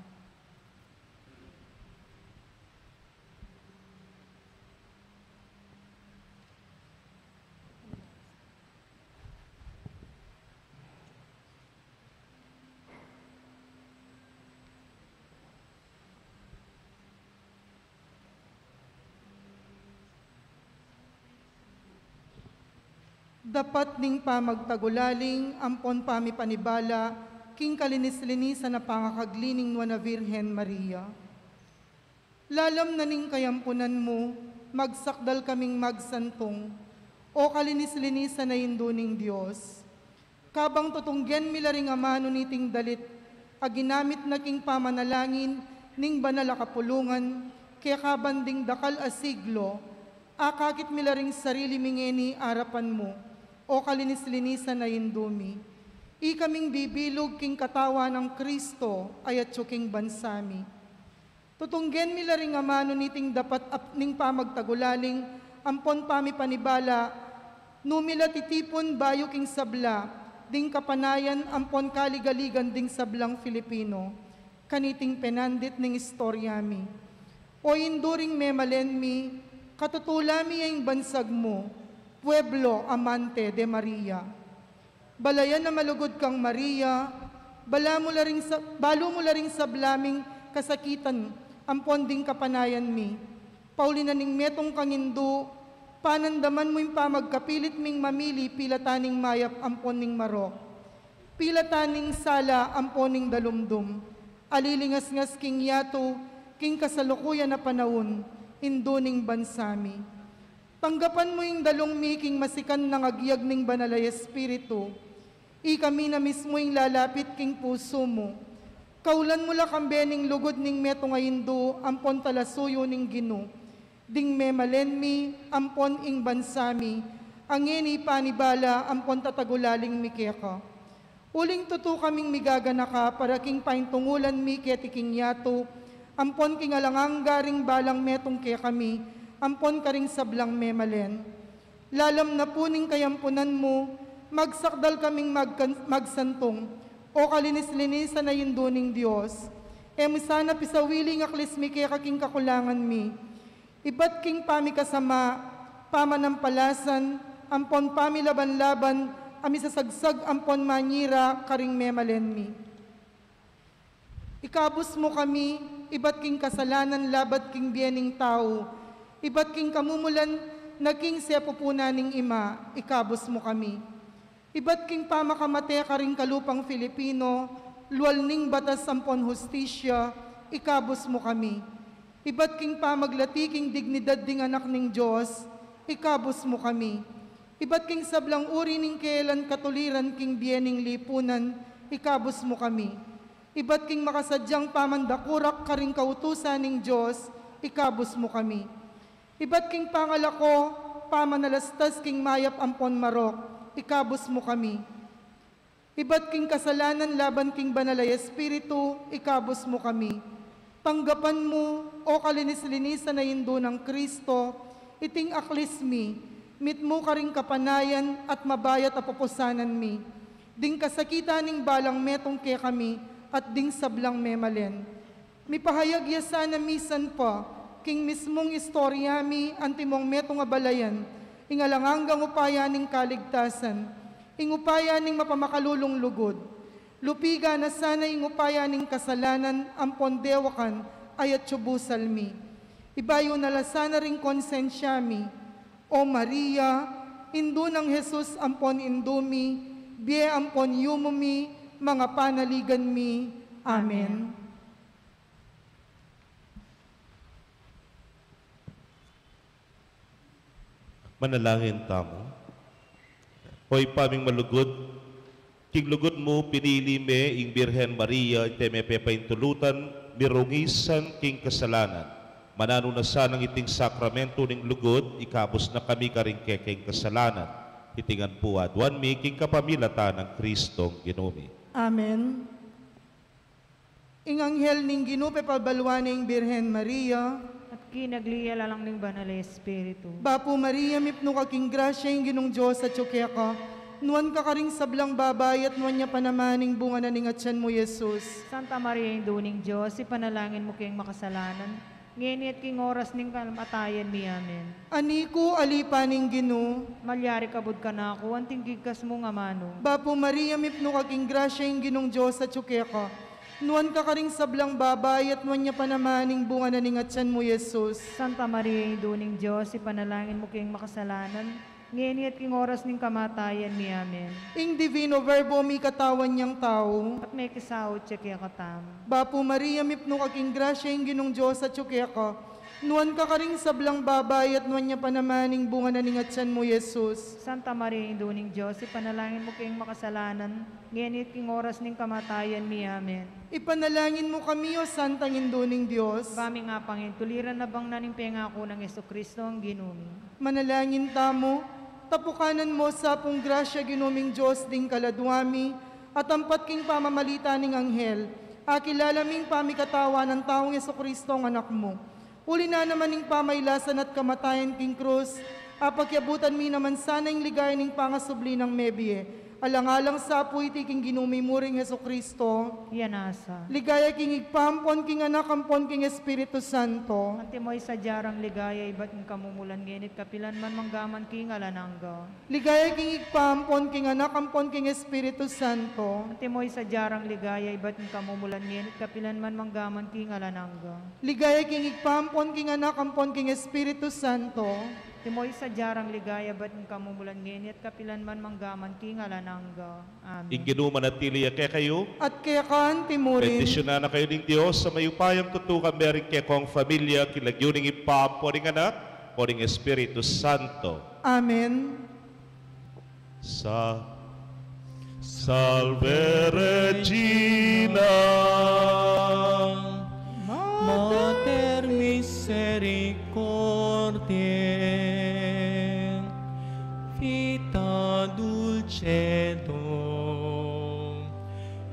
Dapat ning pamagtagulaling ampon pamipanibala king kalinis-linisan a pangakagli ning Nuan a Virgen Maria. Lalam na ning kayampunan mu, magsakdal kaming magsantung, o kalinis-linisan a Indu ning Dios. Kabang tutunggen mi la ring amanu niting dalit a ginamit na king pamanalangin ning banal a kapulungan keka ban ding dakal a siglo, akakit mi la ring sarili mi ngeni arapan mu, o kalinis-linisan a Indu mi. Ikaming bibilug king katawan nang Kristo a atyu king bansa mi. Tutunggen mi la ring amanu niting dapat ap-, ning pamagtagulaling ampon pamipanibala, nu mi la titipun bayu king sabla ding kapanayan ampon kaligaligan ding sablang Filipino kaniting penandit ning istorya mi. O Indu ring memalen mi, katutula mi ya ing bansag mu, pueblo amante de Maria. Balayan a malugud kang Maria, bala mu la ring sa-, balu mu la ring sabla ming kasakitan ampon ding kapanayan mi. Pauli na ning metung kang Indu, panandaman mu ing pamagkapilit ming mamili pilatan ning mayap ampon ning marok, pilatan ning sala ampon ning dalumdum, a lilingasngas king yatu king kasalukuyan a panaun, Indu ning bansa mi. Tanggapan mu ing dalung mi king masikan nang agyag ning Banal a Espiritu. Ikami na mismu ing lalapit king pusu mu. Kaulan mu la kambe ning lugud ning metung a Indu ampon talasuyu ning Ginu. ding memalen mi ampon ing bansa mi, a ngeni panibala ampon tatagulaling mi keka. Uling tutu kaming migaganaka para king paintungulan mi keti king yatu, ampon king alang angga ring balang metung kekami, ampon karing sablang memalen. Lalam na pu ning kayampunan mu, magsakdal kaming magkan-, magsantung, o kalinis-linisan a Indu ning Dios. E mu sana pisawili ing aklis mi keka king kakulangan mi. Ibat king pamikasama, pamanampalasan, ampon pamilaban-laban, a misasagsag ampon manyira karing memalen mi. Ikabus mu kami, ibat king kasalanan labat king bie ning tau, ibat king kamumulan na king sepupunan ning ima, ikabus mu kami. Ibat king pamakamate karing kalupang Filipino, lual ning batas ampon hustisya, ikabus mu kami. Ibat king pamaglati king dignidad ding anak ning Dios, ikabus mu kami. Ibat king sablang uri ning keelan katuliran king bie ning lipunan, ikabus mu kami. Ibat king makasadyang pamandakurak karing kautusan ning Dios, ikabus mu kami. Ibat king pangalako, pamanalastas king mayap ampon marok, ikabus mu kami. Ibat king kasalanan laban king Banal a Espiritu, ikabus mu kami. Tanggapan mu, o kalinis-linisan a Indu nang Kristo, iting aklis mi, mitmu karing kapanayan at mabayat a pupusanan mi, ding kasakitan ning balang metung kekami at ding sablang memalen. Mipahayag ya sana misan pa king mismung istorya mi antimong metung a balayan ing alang anggang upaya ning kaligtasan, ing upaya ning mapamakalulung lugud. Lupigan na sana ing upaya ning kasalanan ampon dewakan a atyu busal mi. Ibayu na la sana ring konsensya mi. O Maria, Indu nang Jesus ampon Indu mi, bie ampon yumu mi, mangapanaligan mi. Amen. Amen. Manalangin tamu. O Ibpa ming malugud, king lugud mu pinili me ing Birhen Maria, ing teme pepaintulutan mirungisan king kasalanan. Mananu na sanang iting sakramentu ning lugud, ikabus na kami karing kekeng kasalanan. Iti ngan pu aduan mi king kapamilatan nang Kristong Ginu mi. Amen. Ing anghel ning Ginu pepabaluan ne ing Birhen Maria. At kinagli ya lalang ning Banal a Espiritu. Bapu Maria, mipnu ka king grasya, ing Ginung Dios atyu keka. Nuan ka karing sablang babai, at nuan ya pa naman ing bunga na ning atyan mu, Jesus. Santa Maria, Indu ning Dios, ipanalangin mu keng makasalanan, ngeni at king oras ning kamatayan mi. Amen. Ani ku, ali pa ning Ginu. Malyari kabud kanaku anting kigkas mung amanu. Bapu Maria, mipnu ka king grasya, ing Ginung Dios atyu keka. Nuan ka karing sablang babai, at nuan ya pa naman ing bunga na ning atyan mu, Jesus. Santa Maria, Indu ning Dios, ipanalangin mu keng makasalanan, ngeni at king oras ning kamatayan mi. Amen. Ing Divino Verbo mikatawan yang tau. At mekisaut ya kekatamu. Bapu Maria, mipnu ka king grasya, ing Ginung Dios atyu keka. Nuan ka karing sablang babai, at nuan ya pa naman ing bunga na ning atyan mu, Jesus. Santa Maria, Indu ning Dios, ipanalangin mu keng makasalanan, ngeni at king oras ning kamatayan mi. Amen. Ipanalangin mu kami, O Santang Indu ning Dios. Ba ming apangintuliran na bang na ning pengaku nang Jesucristo ang Ginu mi. Manalangin tamu. Tapukanan mu sa pung grasya, Ginu ming Dios, ding kaladua mi, at ampat king pamamalita ning anghel, akilala ming pamikatawan nang taung Jesucristo ang Anak mu. Uli na naman ning pamailasan at kamatayan king krus, apakyabutan mi naman sana ing ligaya ning pangasubli nang mebie. Alang-alang sa pu iti king Ginu mi muring Jesucristo. Iya na sa. Ligaya king Ibpa ampon king Anak ampon king Espiritu Santo. Antimo ing sadya rang ligaya ibat king kamumulan ngeni at kapilan man manggaman king alang angga. Ligaya king Ibpa ampon king Anak ampon king Espiritu Santo. Antimo ing sadya rang ligaya ibat king kamumulan ngeni at kapilan man manggaman king alang angga. Ligaya king Ibpa ampon king Anak ampon king Espiritu Santo. Antimo ing sadya rang ligaya ibat king kamumulan ngeni at kapilan man manggaman king alang angga. Amen. Ing Ginu manatili ya kekayu. At keka antimurin. Bendisyunan na kayu ning Dios a mayupayang tutu, kambe ring kekong familia, king lagyu ning Ibpa, ampo ning Anak, ampo ning Espiritu Santo. Amen. Sa Salve Regina, Mater misericordiae. Vita dulcedo,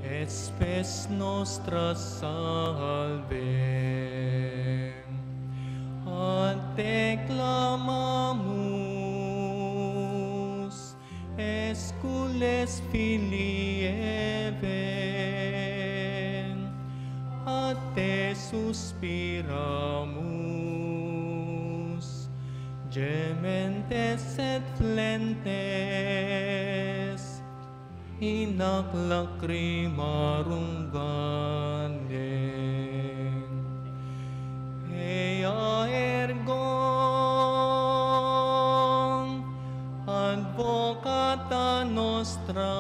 et spes nostra salve. A te clamamus, escules filii Hevae, a te suspiramus, gementes et flentes, in hac lacrimarum vale. Ea ergo advocata nostra,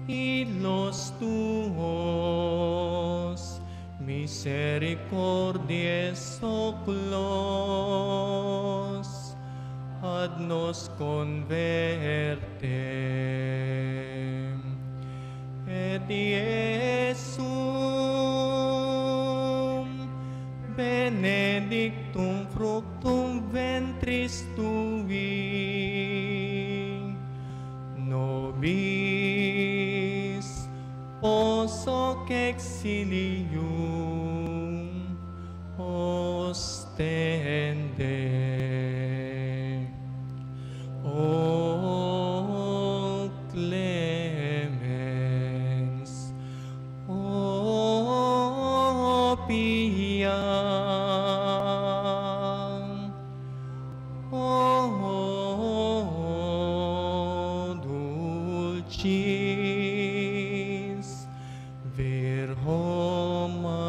illos tuos misericordiaes oculos, ad nos converte. Et Iesum benedictum fructum ventris tui, nobis post hoc exilium ostende. O clemens, o pia, o dulcis Virgo Maria.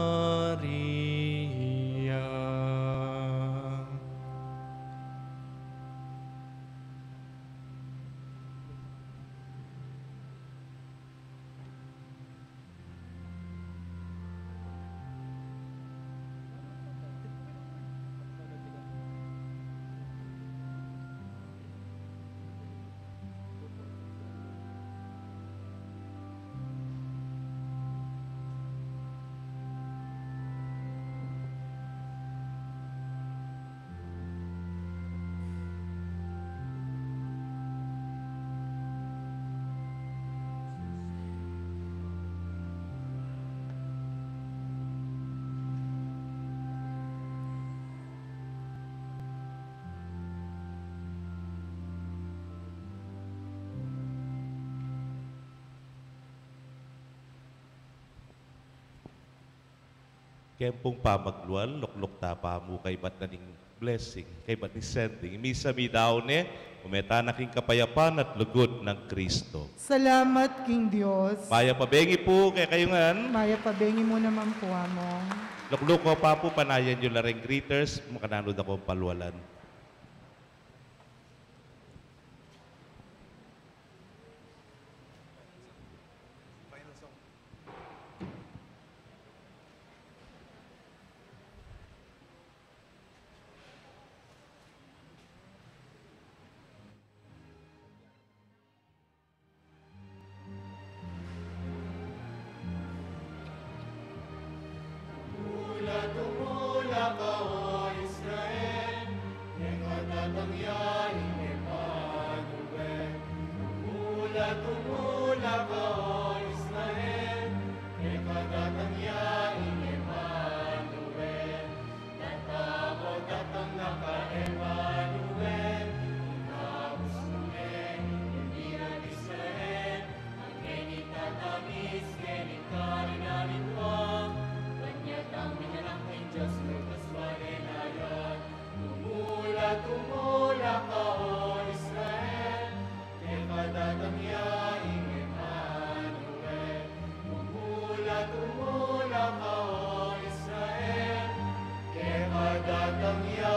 Keng pung pamaglual, lukluk ta pa mu kaybat na ning blessing, kaybat ning sending. Ing misa meyari ne, ume tana king kapayapan at lugud nang Kristo. Salamat king Dios. Mayap a bengi pu kekayu ngan. Mayap a bengi mu naman pu, Among. Lukluk ko pa pu, panayan yu la reng greeters, makananu da kong palualan. Tumula, tumula ka, o Israel, keka datang ya ing Emanuel. Tumula, tumula ka, o Israel, keka datang ya ing Emanuel. Datang na ka, Emanuel, ing kabus mu ne, ing Dian Israel, a menitatamis keni karin a lingua. Ban ya tang minganak ing Dios, lutas wale na ya. Tumula, tumula ka, o Israel, keka datang ya ing Emanuel. Tumula, tumula ka, o Israel, keka datang ya